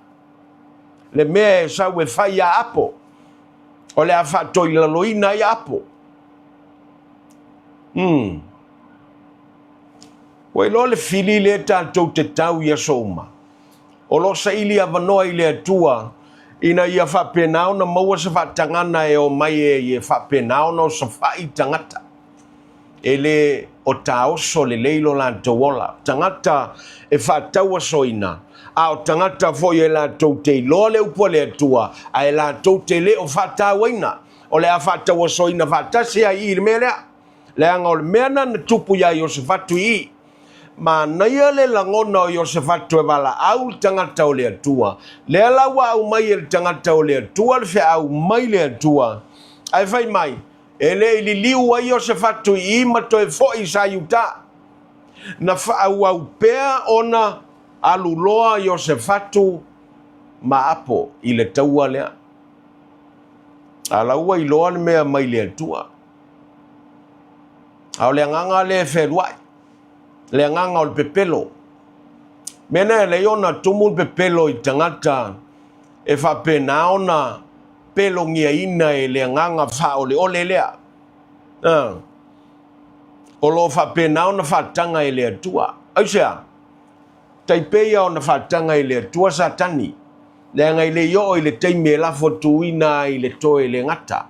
le mea e sau e fai iā Apo. O le a faatoilaloina ai Apo. Hmm. Ua iloa le fili lea tatou te tau i aso uma. O lo o saili avanoa i le Atua ina ia faapena ona maua se faatagana e omai e e faapena ona osofai tagata. E le o taoso lelei lo latou ola. Tagata e faatauasoina, a o tagata foi e latou te iloa le upu a le Atua, ae latou te le o faatauaina. O le a faatauasoina faatasi ai i le mea lea. Leaga o le mea na na tupu iā Iosefatu i i. Manaia le lagona o Iosefatu e valaau le tagata o le Atua. Lea la ua aumai e le tagata o le Atua le feau mai le Atua. Ae fai mai, e le i liliu ai Iosefatu i i ma toe foi sa Iuta. Na faaauau pea ona alu loa Iosefatu ma apo i le taua lea. A la ua iloa le mea mai le Atua. A o le agaga lea e fealuai, le agaga o le pepelo. Mea na e lei ona tumu le pepelo i tagata e faapena ona pelogiaina e le agaga faaoleole lea. O lo o faapena ona faataga e le Atua. Aisea? Tai pei ia ona faataga e le Atua Satani, leaga e le i oo i le taimi e lafo tuuina ai le toe le gata.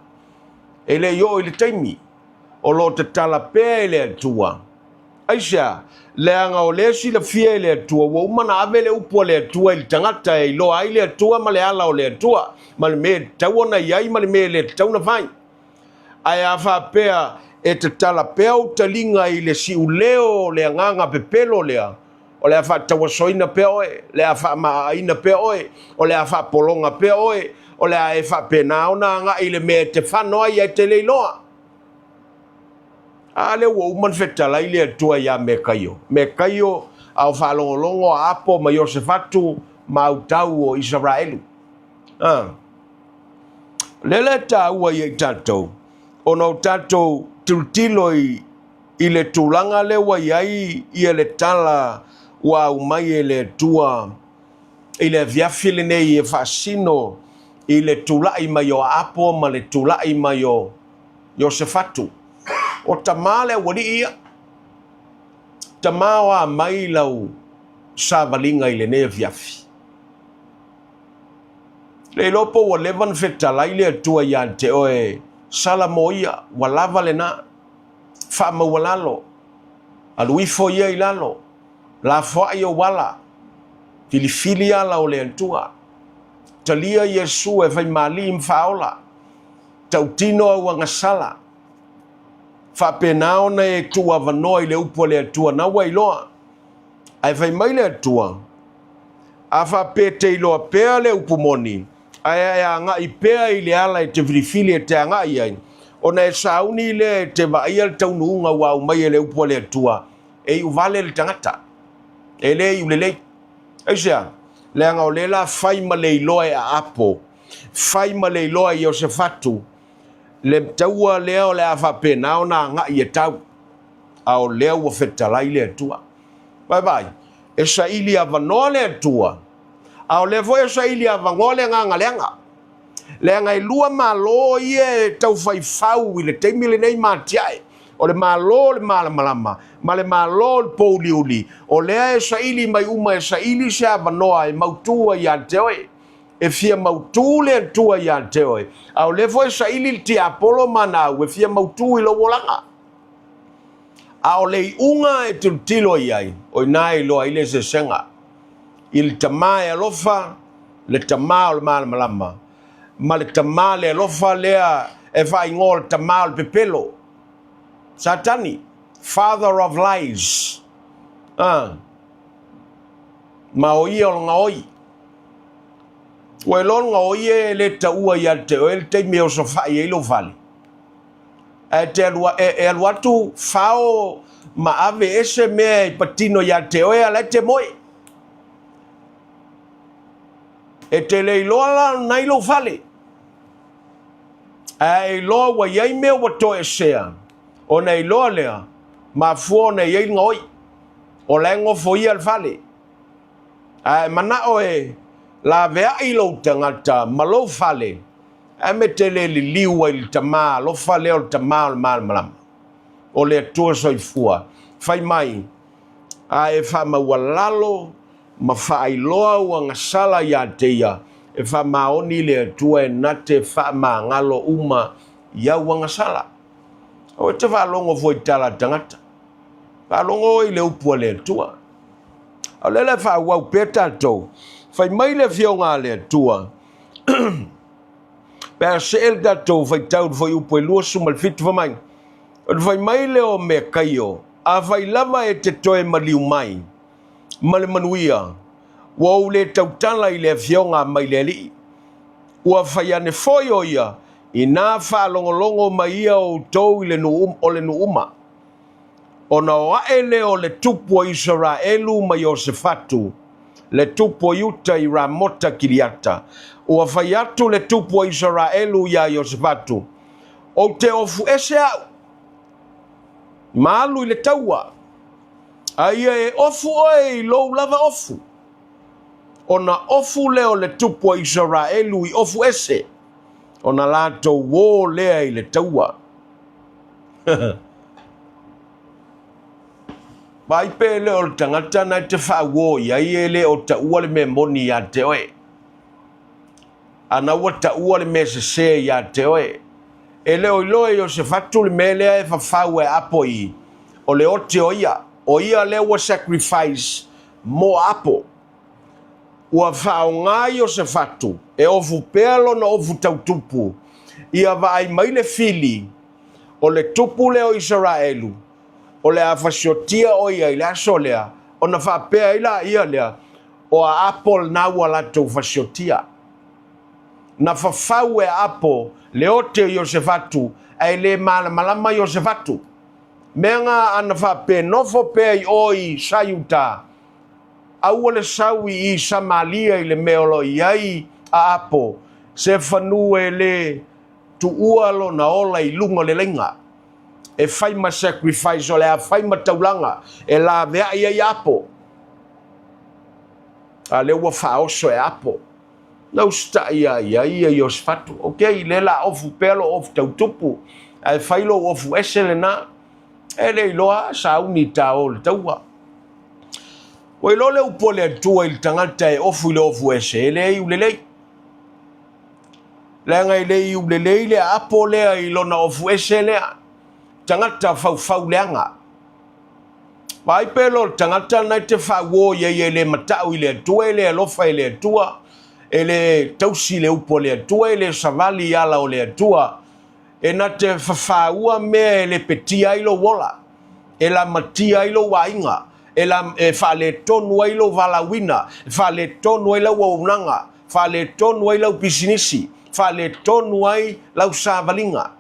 E le i oo i le taimi o lo o tatala pea e le Atua. Aisea? Leaga o lea silafia e le Atua ua uma ona ave le upu a le Atua i le tagata e iloa ai le Atua ma le ala o le Atua, ma le mea e tatau ona i ai ma le mea e le tatau ona fai. Ae a faapea e tatala pea ou taliga i le siuleo o le agaga pepelo lea, o le a faatauasoina pea oe, le a faamaaaina pea oe, o le a faapologa pea oe, o le a e faapena ona agai i le mea e te fano ai ae te le iloa. A lea ua uma ona fetalai le Atua iā Mekaio. Mekaio, a o faalogologo a Apo ma Iosefatu ma autau o Isaraelu. A. Lea la e taua ia i tatou, ona o tatou tilotilo i i le tulaga lea ua i ai ia le tala ua aumai e le Atua i le afiafi lenei e faasino i le tulai mai o Aapo ma le tulai mai o Iosefatu. O tamā le aualii ia. Tamā o a mai lau savaliga i lenei afiafi. Le iloa po ua leva ona fetalai le Atua ia te oe, sala mo ia, ua lava lena. Faamaualalo, alu ifo ia i lalo, lafoai ou ala, filifili ala o le Atua. Talia Iesu e faimalii ma faaola, tautino au agasala, faapena ona e tuuavanoa i le upu a le Atua na ua iloa. Ae fai mai le Atua, A faapea e te iloa pea le upu moni, ae e agai pea i le ala e te filifili e te agai ai, ona e sauni lea e te vaaia le taunuuga ua aumai e le upu a le Atua, e iu vale le tagata, e le iu lelei. Aisea? Leaga o lea la fai ma le iloa e Aapo, fai ma le iloa e Iosefatu, le taua lea o le a faapena ona agai e tau, a o lea ua fetalai le Atua. Vaavaai, e saili avanoa le Atua, a o lea foi e saili avanoa le agaga leaga. Leaga e lua malo ia e taufaifau i le taimi lenei ma atiae. O le Malo o le malamalama, ma le Malo o le pouliuli, o lea e saili mai uma e saili se avanoa e mautu ai ia te oe. E fia mautu le Atua ia te oe, a o lea foi e saili le tiapolo ma ana au e fia mautu i lou olaga. A o le iuga e tilotilo i ai, o i ina e iloa ai le eseesega i le Tama e alofa, le Tama o le malamalama, ma le Tama le alofa lea e faaigoa o le Tama o le pepelo, Satani, father of lies. Ah, ma o ia o le gaoi. Ua iloa le gaoi e le taua ia te oe le taimi e osofai ai lou fale. Ae te alu, e, e alu atu fao ma ave ese mea e patino ia te oe a la e te moe. E te le iloa la na i lou fale. Ae e iloa ua i ai mea ua toesea, ona e iloa lea, mafua ona i ai le gaoi. O la e gofoia le fale. Ae manao e laveai lou tagata ma lou fale, ae me te le liliu ai i le Tama alofa lea o le Tama o le malamalama, o le Atua soifua. Fai mai, a e faamaualalo ma faailoa ua gasala ia te ia, e faamaoni le Atua e na te faamagalo uma i au agasala. Aua e te faalogo fua i tala a tagata. Faalogo oe i le upu a le Atua. A o lea la e faaauau pea tatou. Fai mai le Afioga a le Atua, pe a see le tatou faitau i le fuaiupu e 27, fai mai, Ona fai mai lea o Mekaio, Afai lava e te toe maliu mai ma le manuia, ua ou le tautala i le afioga mai le Alii. Ua fai ane foi o ia, inā faalogologo mai ia outou i le nuu, o le nuu uma. Ona o ae lea o le tupu o Isaraelu ma Iosefatu, le tupu o Iuta i Ramota Kiriata. Ua fai atu le tupu o Isaraelu iā Iosefatu, Ou te ofu ese au, ma alu i le taua, a ia e ofu oe i lou lava ofu. Ona ofu lea o le tupu o Isaraelu i ofu ese, ona latou uō lea i le taua. Vaai pe le o le tagata na e te faauō i ai e le o taua le mea moni iā te oe. A na ua taua le mea sesē iā te oe. E le o iloa e Iosefatu le mea lea e fafau e apo i, o le ote o ia, o ia lea ua sacrifice mo apo. Ua faaaoga Iosefatu e ofu pea lona ofu tautupu, ia vaai mai le fili o le tupu lea o Isaraelu, o le a fasiotia o ia i le aso lea, ona faapea ai laia lea, o a apo lena ua latou fasiotia. Na fafau e apo le ote o Iosefatu, ae le malamalama Iosefatu. Mea nga ana faapea nofo pea i o i Saiuta, aua le sau i i Samalia i le mea o lo o i ai a apo, se fanua e le tuua lona ola i luga o le laiga. E fai ma sacrifice o le a fai ma taulaga e laveai ai apo. A lea ua faaoso e apo. Na usitai ia ia ia Iosefatu. Ok, lea la ofu pea lou ofu tautupu, ae fai lou ofu ese lena. E le iloa sauni ta o le taua. Ua iloa le upu a le Atua i le tagata e ofu i le ofu ese, e le iu lelei. Leaga e le iu lelei le aapo lea i lona ofu ese lea. Tagata faufau leaga. Vaai pe loa le tagata na e te faauo i ai e le matau i le Atua, e le alofa i le Atua, e le tausi i le upu a le Atua, e le savali i ala o le Atua, e na te fafaua mea e lepetia ai lou ola, e lamatia ai lou aiga, e, la, e faaletonu ai lou valaauina, e faaletonu ai lau auaunaga, faaletonu ai lau pisinisi, faaletonu ai lau savaliga.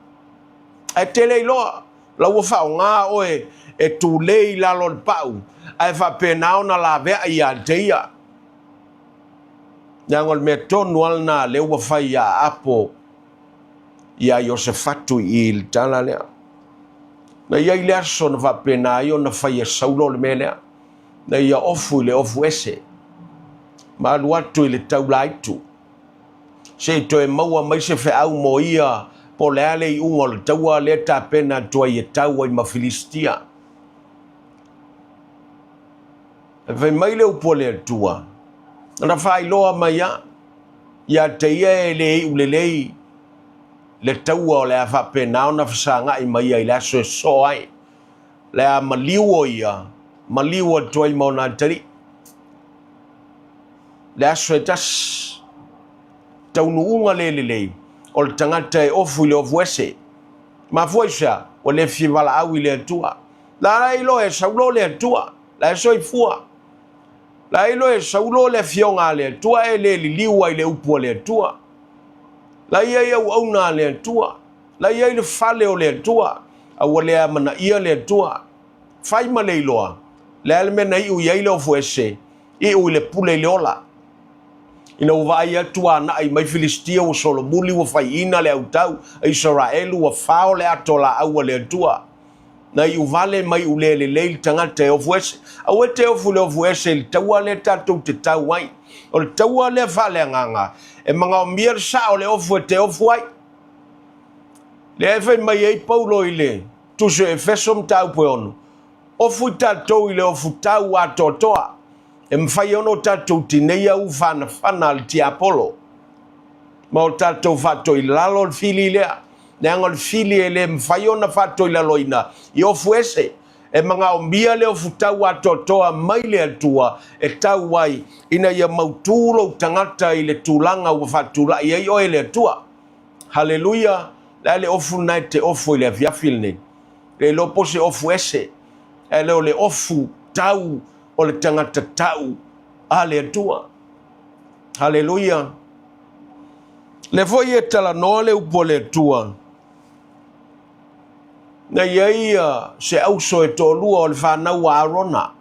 Ae te le iloa, la ua faaaoga oe e tulei i lalo o le pau, ae faapena ona laveai ia te ia. Leaga o le mea tonu lava lena lea ua fai ia Apo iā Iosefatu i le tala lea. Na i ai le aso na faapena ai ona fai e Saulo le mea lea, na ia ofu i le ofu ese, ma alu atu i le taulaaitu, se i toe maua mai se feau mo ia Po o le a le iuga o le taua lea e tapena atu ai e tau ai ma Filistia. E fai mai le upu a le Atua, na faailoa mai a ia te ia e le iu lelei le taua o le a faapena ona fesagai ma ia i le aso e sosoo ai. Le a maliu o ia, maliu atu ai ma ona atalii. Le aso e tasi, taunuuga le lelei o le tagata e ofu i le ofu ese. Mafua i sea, ua le fia valaau i le Atua. La iloa e Saulo le Atua, la e soifua. La iloa e Saulo le afioga a le Atua e le liliu ai le upu a le Atua. La i ai auauna a le Atua. La i ai le fale o le Atua. A ua le amanaia le Atua. Fai ma le iloa, le a le mea na iu i ai le ofu ese, iu i le pule i le ola. Ina ua vaai atu anai mai Filistia ua solomuli ua faiina le autau a Isaraelu ua fao le ato laau a le Atua. Na iu vale mai iu le lelei le tagata e ofu ese. Aua e te ofu i le ofu ese i le taua lea tatou te tau ai. O le taua lea faaleagaga e magaomia le sao o le ofu e te ofu ai. Lea e fai mai ai Paulo i le Tusi o Efeso mataupu e 6, Ofu i tatou i le ofu tau atoatoa, e mafai ona o tatou tineia ufanafana a le tiapolo, ma o tatou faatoilalo le fili lea, leaga o le fili e le mafai ona faatoilaloina i ofu ese, e magaomia le ofu tau atoatoa mai le Atua e tau ai, ina ia mautu lou tagata i le tulaga ua faatulai ai oe e le Atua. Haleluia! Le a le ofu lena e te ofu i le afiafi lenei? Le iloa po o se ofu ese, ae le o le ofu tau o le tagata tau a le Atua. Haleluia! Le foi e talanoa le upu a le Atua, na i ai se auso e toalua o le fanau a Arona.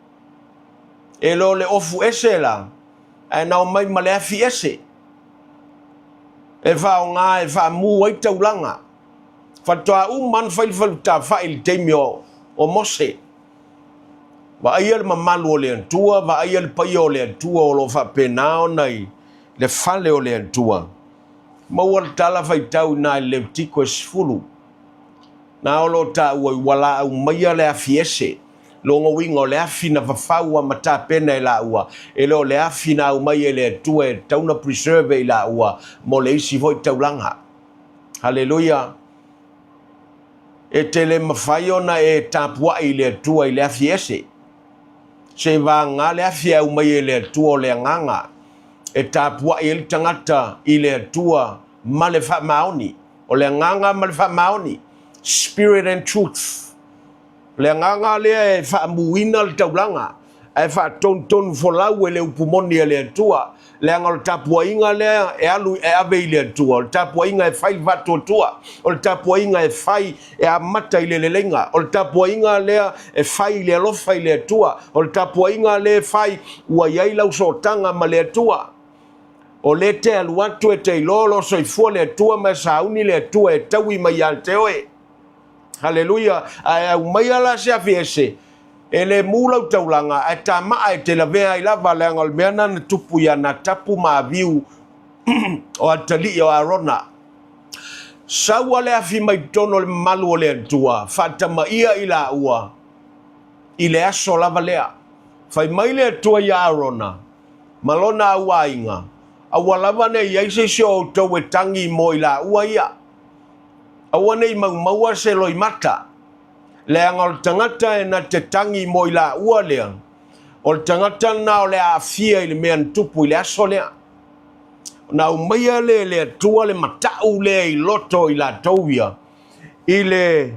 E le o le ofu ese la, ae na omai ma le afi ese. E faaaoga e faamu ai taulaga. Faatoa uma ona fai le falutafai i le taimi o, o Mose. Vaaia le mamalu o le Atua, vaaia le paia o le Atua o lo o faapena ona i le fale o le Atua. Maua le tala faitau i na i le Levitiko e 10. Na o lo o taua i ua laau maia le afi ese. Lona uiga o le afi na fafau a ma tapena e laua, e le o le afi na aumai e le Atua e tatau na preserve e i laua mo le isi foi taulaga. Haleluia! E te le mafai ona e tapuai i le Atua i le afi ese. Seivaga le afi e aumai e le Atua o le agaga e tapuai ai le tagata i le Atua ma le faamaoni. O le agaga ma le faamaoni, spirit and truth. O le agaga lea e faamuina le taulaga, ae faatonutonu folau e le upu moni a le Atua, leaga o le tapuaiga lea e alu e ave i le Atua, o le tapuaiga e fai le faatuatua, o le tapuaiga e fai e amata i le leleiga, o le tapuaiga lea e fai i le alofa i le Atua, o le tapuaiga lea e fai ua i ai lau sootaga ma le Atua. O lea te alu atu e te iloa o lo o soifua le Atua ma e sauni le Atua e taui mai ia te oe. Haleluia! Ae aumaia la se afi ese, e le mu lau taulaga, ae tamaa e te lavea ai lava, leaga o le mea lena na tupu ia Natapu ma Aviu o atalii o Arona. Saua le afi mai totonu o le mamalu o le Atua, faatamaia i laua i le aso lava lea. Fai mai le Atua ia Arona ma lona auaiga, aua lava ne i ai se isi o outou e tagi mo i laua ia. Aua ne i maumaua se loimata, leaga o le tagata e na te tagi mo i laua lea, o le tagata lena o le a aafia i le mea na tupu i le aso lea. Ona aumaia lea e le Atua le matau lea i loto i latou ia, i le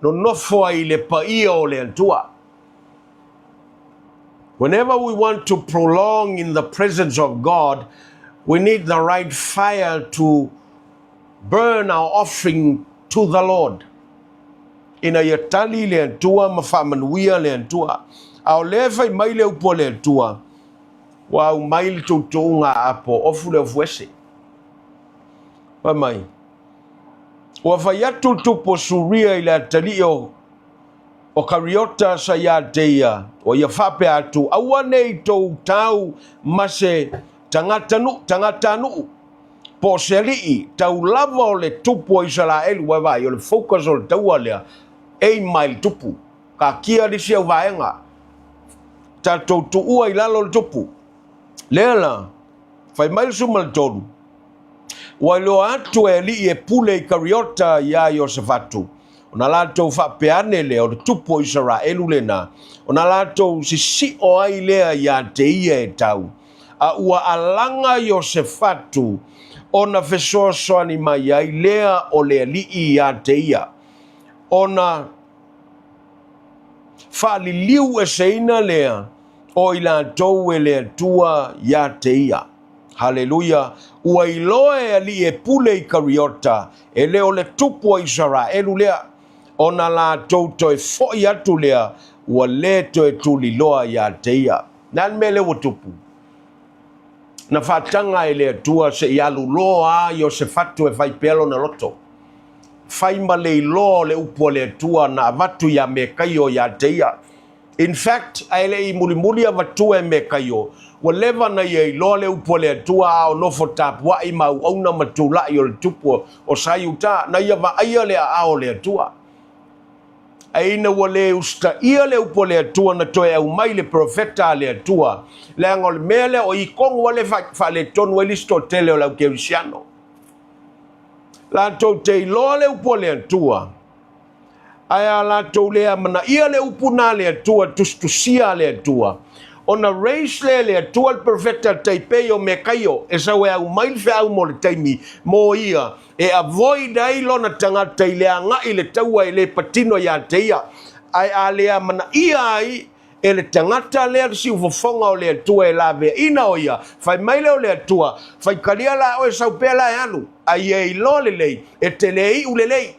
nonofo ai i le paia o le Atua. Whenever we want to prolong in the presence of God, we need the right fire to burn our offering to the Lord. Ina ia tali le Atua ma faamanuia le Atua. A o lea e fai mai le upu a le Atua, ua aumai le toutuuga a apo, ofu le ofu ese. Fai mai, ua fai atu le tupu o Suria i le atalii o o Kariota sa ia te ia, ua ia faapea atu, aua nei tou tau ma se tagata nuu, tagata nuu. Po o se alii, tau lava o le tupu o Isaraelu, ua e vaai, o le focus o le taua lea, aim mai i le tupu. Taatia le isi au vaega. Tatou tuua i lalo le tupu. Lea la, fai mai le 13, Ua iloa atu e alii e pule i Kariota iā Iosefatu, ona latou faapea ane lea, o le tupu o Isaraelu lena, ona latou sisio ai lea iā te ia e tau, a ua alaga Iosefatu ona fesoasoani mai ai lea o le alii iā te ia, ona faaliliu eseina lea o i latou e le Atua iā te ia. Haleluia! Ua iloa e alii e pule i Kariota, e le o le tupu o Isaraelu lea, ona latou toe foʻi atu lea, ua le toe tuliloa iā te ia. Le a le mea lea ua tupu? Na faataga e le Atua se i alu loa a Iosefatu e fai pea lona loto. Fai ma le iloa o le upu a le Atua na avatu iā Mekaio iā te ia. In fact, a e le i mulimuli avatua e Mekaio, ua leva na ia iloa le upu a le Atua a o nofo tapuai ma auauna ma tulaʻi o le tupu o Saiuta, na ia vaaia le aao o le Atua. Ae ina ua le usitaia le upu a le Atua na toe aumai le perofeta a le Atua, leaga o le mea lea o i tonu lava le faaletonu ai le isi toatele o le au kerisiano. Latou te iloa le upu a le Atua, ae a latou le amanaia le upu na a le Atua, tusitusia a le Atua, ona raise lea e le Atua le perofeta tai pei o Mekaio e sau e aumai le feau mo le taimi mo ia e avoid ai lona tagata i le agai i le taua e le patino ia te ia. Ae a le amanaia ai e le tagata lea le siufofoga o le Atua e laveaina o ia, fai mai lea o le Atua, Faitalia la oe sau pea la e alu, a ia iloa lelei, e te le iu lelei.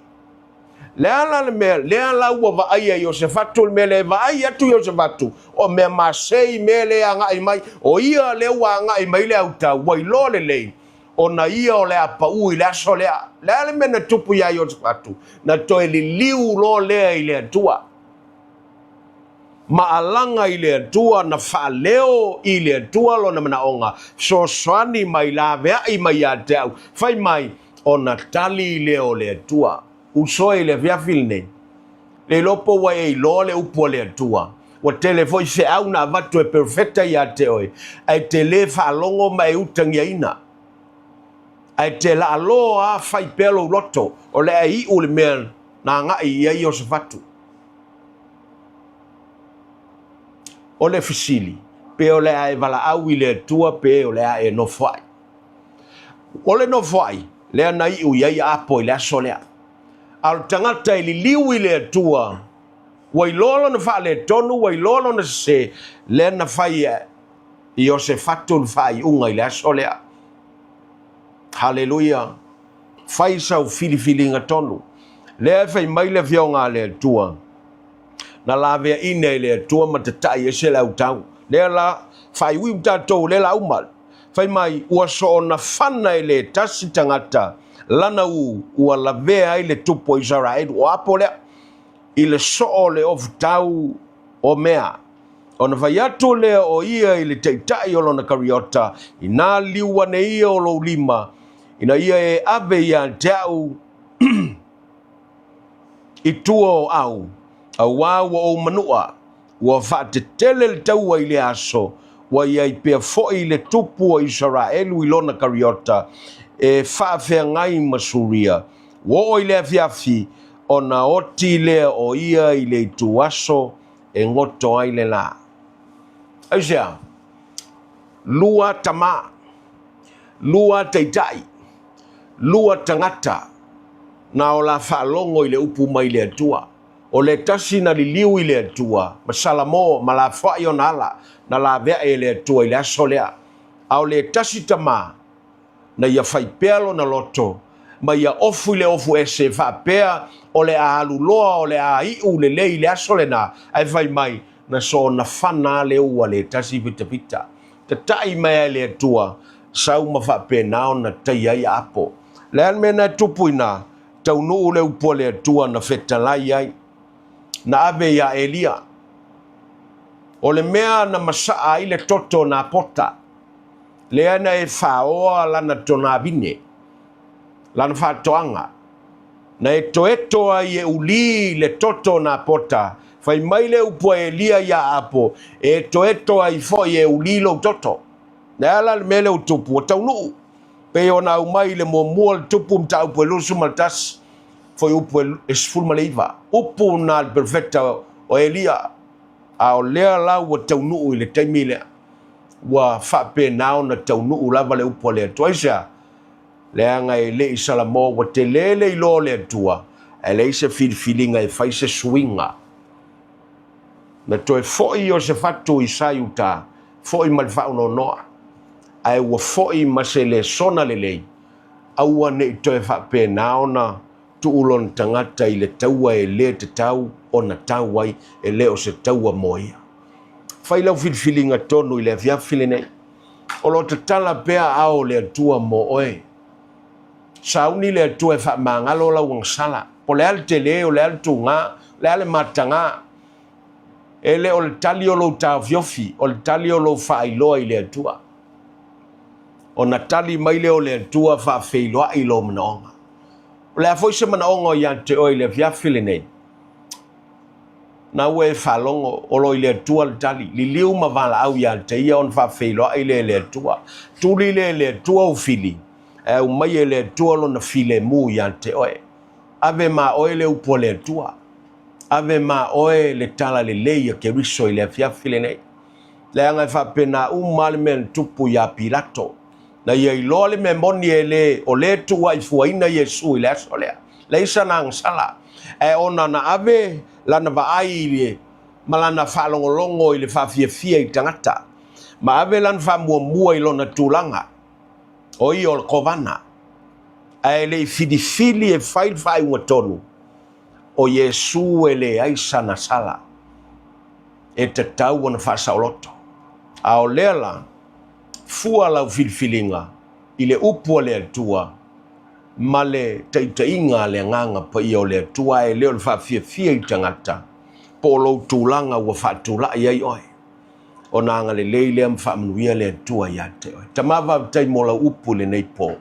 Le a la le mea, lea la ua vaaia Iosefatu le mea lea e vaai atu Iosefatu, o mea masei mea lea e agai mai, o ia lea ua agai mai le autau, ua iloa lelei, ona ia o le a pau i le aso lea. Le a le mea na tupu iā Iosefatu? Na toe liliu loa lea i le Atua. Ma alaga i le Atua, na faaleo i le Atua lona manaoga, fesoasoani mai, laveai mai ia te au, fai mai, ona tali lea o le Atua. Uso e i le afiafi lenei, le iloa po ua e iloa le upu a le Atua. Ua tele foi feau na avatu e perofeta ia te oe, ae te le faalogo ma e utagiaina. Ae te laaloa a fai pea lou loto, o le a iu le mea na agai i ai Iosefatu. O le fesili, pe o le a e valaau i le Atua pe o le a e nofoai. O le nofoai, lea na iu i ai Apo i le aso lea. A o le tagata e liliu i le Atua, ua iloa lona faaletonu, ua iloa lona sese, lea na fai e Iosefatu le faaiuga i le aso lea. Haleluia! Fai sau filifiliga tonu. Lea e fai mai le Afioga a le Atua, na laveaina e le Atua ma tatai ese le autau. Lea la, faaiuiu tatou lea la uma. Fai mai, ua soona fana e le tasi tagata lana u ua lavea ai le tupu o Isaraelu, o Apo lea, i le soo o le ofutau o mea. Ona fai atu lea o ia i le taitai o lona kariota, Inā liu ane ia o lou lima, ina ia e ave ia te au i tua o au, auā ua ou manua, ua faatetele le taua i lea aso, ua i ai pea foi le tupu o Isaraelu i lona kariota e faafeagai ma Suria. Ua oo i le afiafi, ona oti lea o ia i le ituaso e goto ai le lā. Aisea? Lua tama, lua taitai, lua tagata na o la faalogo i le upu mai le Atua. O le tasi na liliu i le Atua, ma Salamo ma lafoai ona ala, na laveae e le Atua i le aso lea. A o le tasi tama, na ia fai pea lona loto, ma ia ofu i le ofu ese, faapea o le a alu loa, o le a iu lelei i le aso lena, ae fai mai, na soona fana a le ua le tasi vitavita. Tatai mai ai le Atua, sau ma faapena ona taia ai apo. Le a le mea na e tupu ina? Taunuu le upu a le Atua na fetalai ai, na ave iā Elia. O le mea na masaa ai le toto o Napota, lea na e faoa lana tonavine. Lana faatoaga, na etoeto ai e Uli le toto o Napota, fai mai le upu a Elia iā Apo, E etoeto ai foi e Uli lou toto. Le a la le mea lea ua tupu? Ua taunuu. Pei ona aumai i le muamua o le tupu mataupu e 21, foi upu e 19, upu na a le perofeta o Elia, a o lea la ua taunuu i le taimi lea. Ua faapena ona taunuu lava le upu a le Atua. Aisea? Leaga e le i Salamo ua tele le iloa o le Atua, ae leai se filifiliga e fai se suiga. Na toe foi Iosefatu i Saiuta, foi ma le faanoanoa, ae ua foi ma se lesona lelei, aua ne i toe faapena ona tuu lona tagata i le taua e le tatau ona tau ai, e le o se taua mo ia. Fai lau filifiliga tonu i le afiafi lenei. O lo o tatala pea aao o le Atua mo oe. Sauni le Atua e faamagalo lau agasala. Po o le a le tele, o le a le tuga, o le a le mataga. E le o le tali o lou taofiofi, o le tali o lou faailoa i le Atua. Ona tali mai lea o le Atua faafeiloai lou manaoga. O le a foi se manaoga o ia te oe i le afiafi lenei? Na ua e faalogo, o lo i le Atua le tali. Liliu ma valaau ia te ia ona faafeiloai lea e le Atua. Tuli lea e le Atua ou fili, ae aumai e le Atua lona filemu ia te oe. Ave ma oe le upu a le Atua. Ave ma oe le tala lelei a Keriso i le afiafi lenei. Leaga e faapena uma lava le mea na tupu iā Pilato. Na ia iloa le mea moni e le o le tuuaifuaina Iesu i le aso lea. Leai sana agasala, ae ona na ave lana vaai i le ma lana faalogologo i le faafiafia i tagata, ma ave lana faamuamua i lona tulaga, o ia o le kovana, ae le i filifili e fai le faaiuga tonu, o Iesu e leai sana sala e tatau ona faasaoloto. A o lea la, fua lau filifiliga i le upu a le Atua ma le taitaiga a le Agaga Paia o le Atua ae le o le faafiafia i tagata po o lou tulaga ua faatulai ai oe. Ona agalelei lea ma faamanuia le Atua ia te oe. Tama faafetai mo lau upu i lenei po.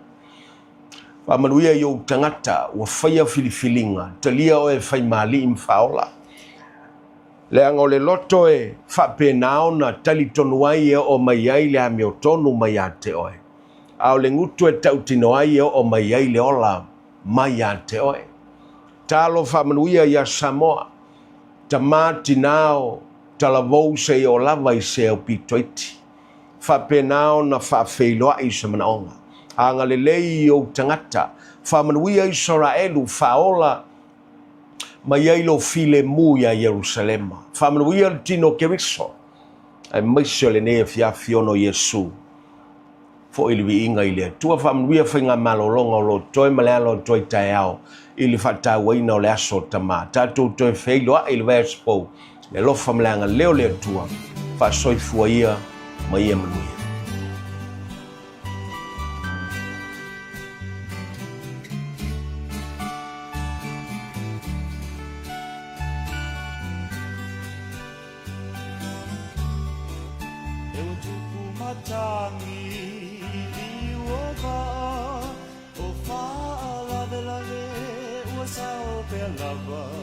Faamanuia i ou tagata ua faia filifiliga, talia oe e faimalii ma faaola. Leaga o le loto e faapena ona talitonu ai e oo mai ai le amiotonu mai ia te oe, a o le gutu e tautino ai e oo mai ai le ola mai ia te oe. Talo faamanuia ia Samoa, tama tina o talavou seia oo lava i se aupito iti. Faapena ona faafeiloai se manaoga. Agalelei i ou tagata, faamanuia Isaraelu, faaola mai ai lou filemu iā Ierusalema. Faamanuia le tino o Keriso, aemaise o lenei afiafi ona o Iesu. Foi le viiga i le Atua. Faamanuia faigamalologa o lo o totoe ma le alo atu ai taeao i le faatauaina o le aso o Tama. Tatou toe feiloai i le vaiaso fou, le alofa ma le agalelei o le Atua, faasoifua ia ma ia manuia. E ua tupu matangi i liu o vaa, o faalavelave ua sao pea lava.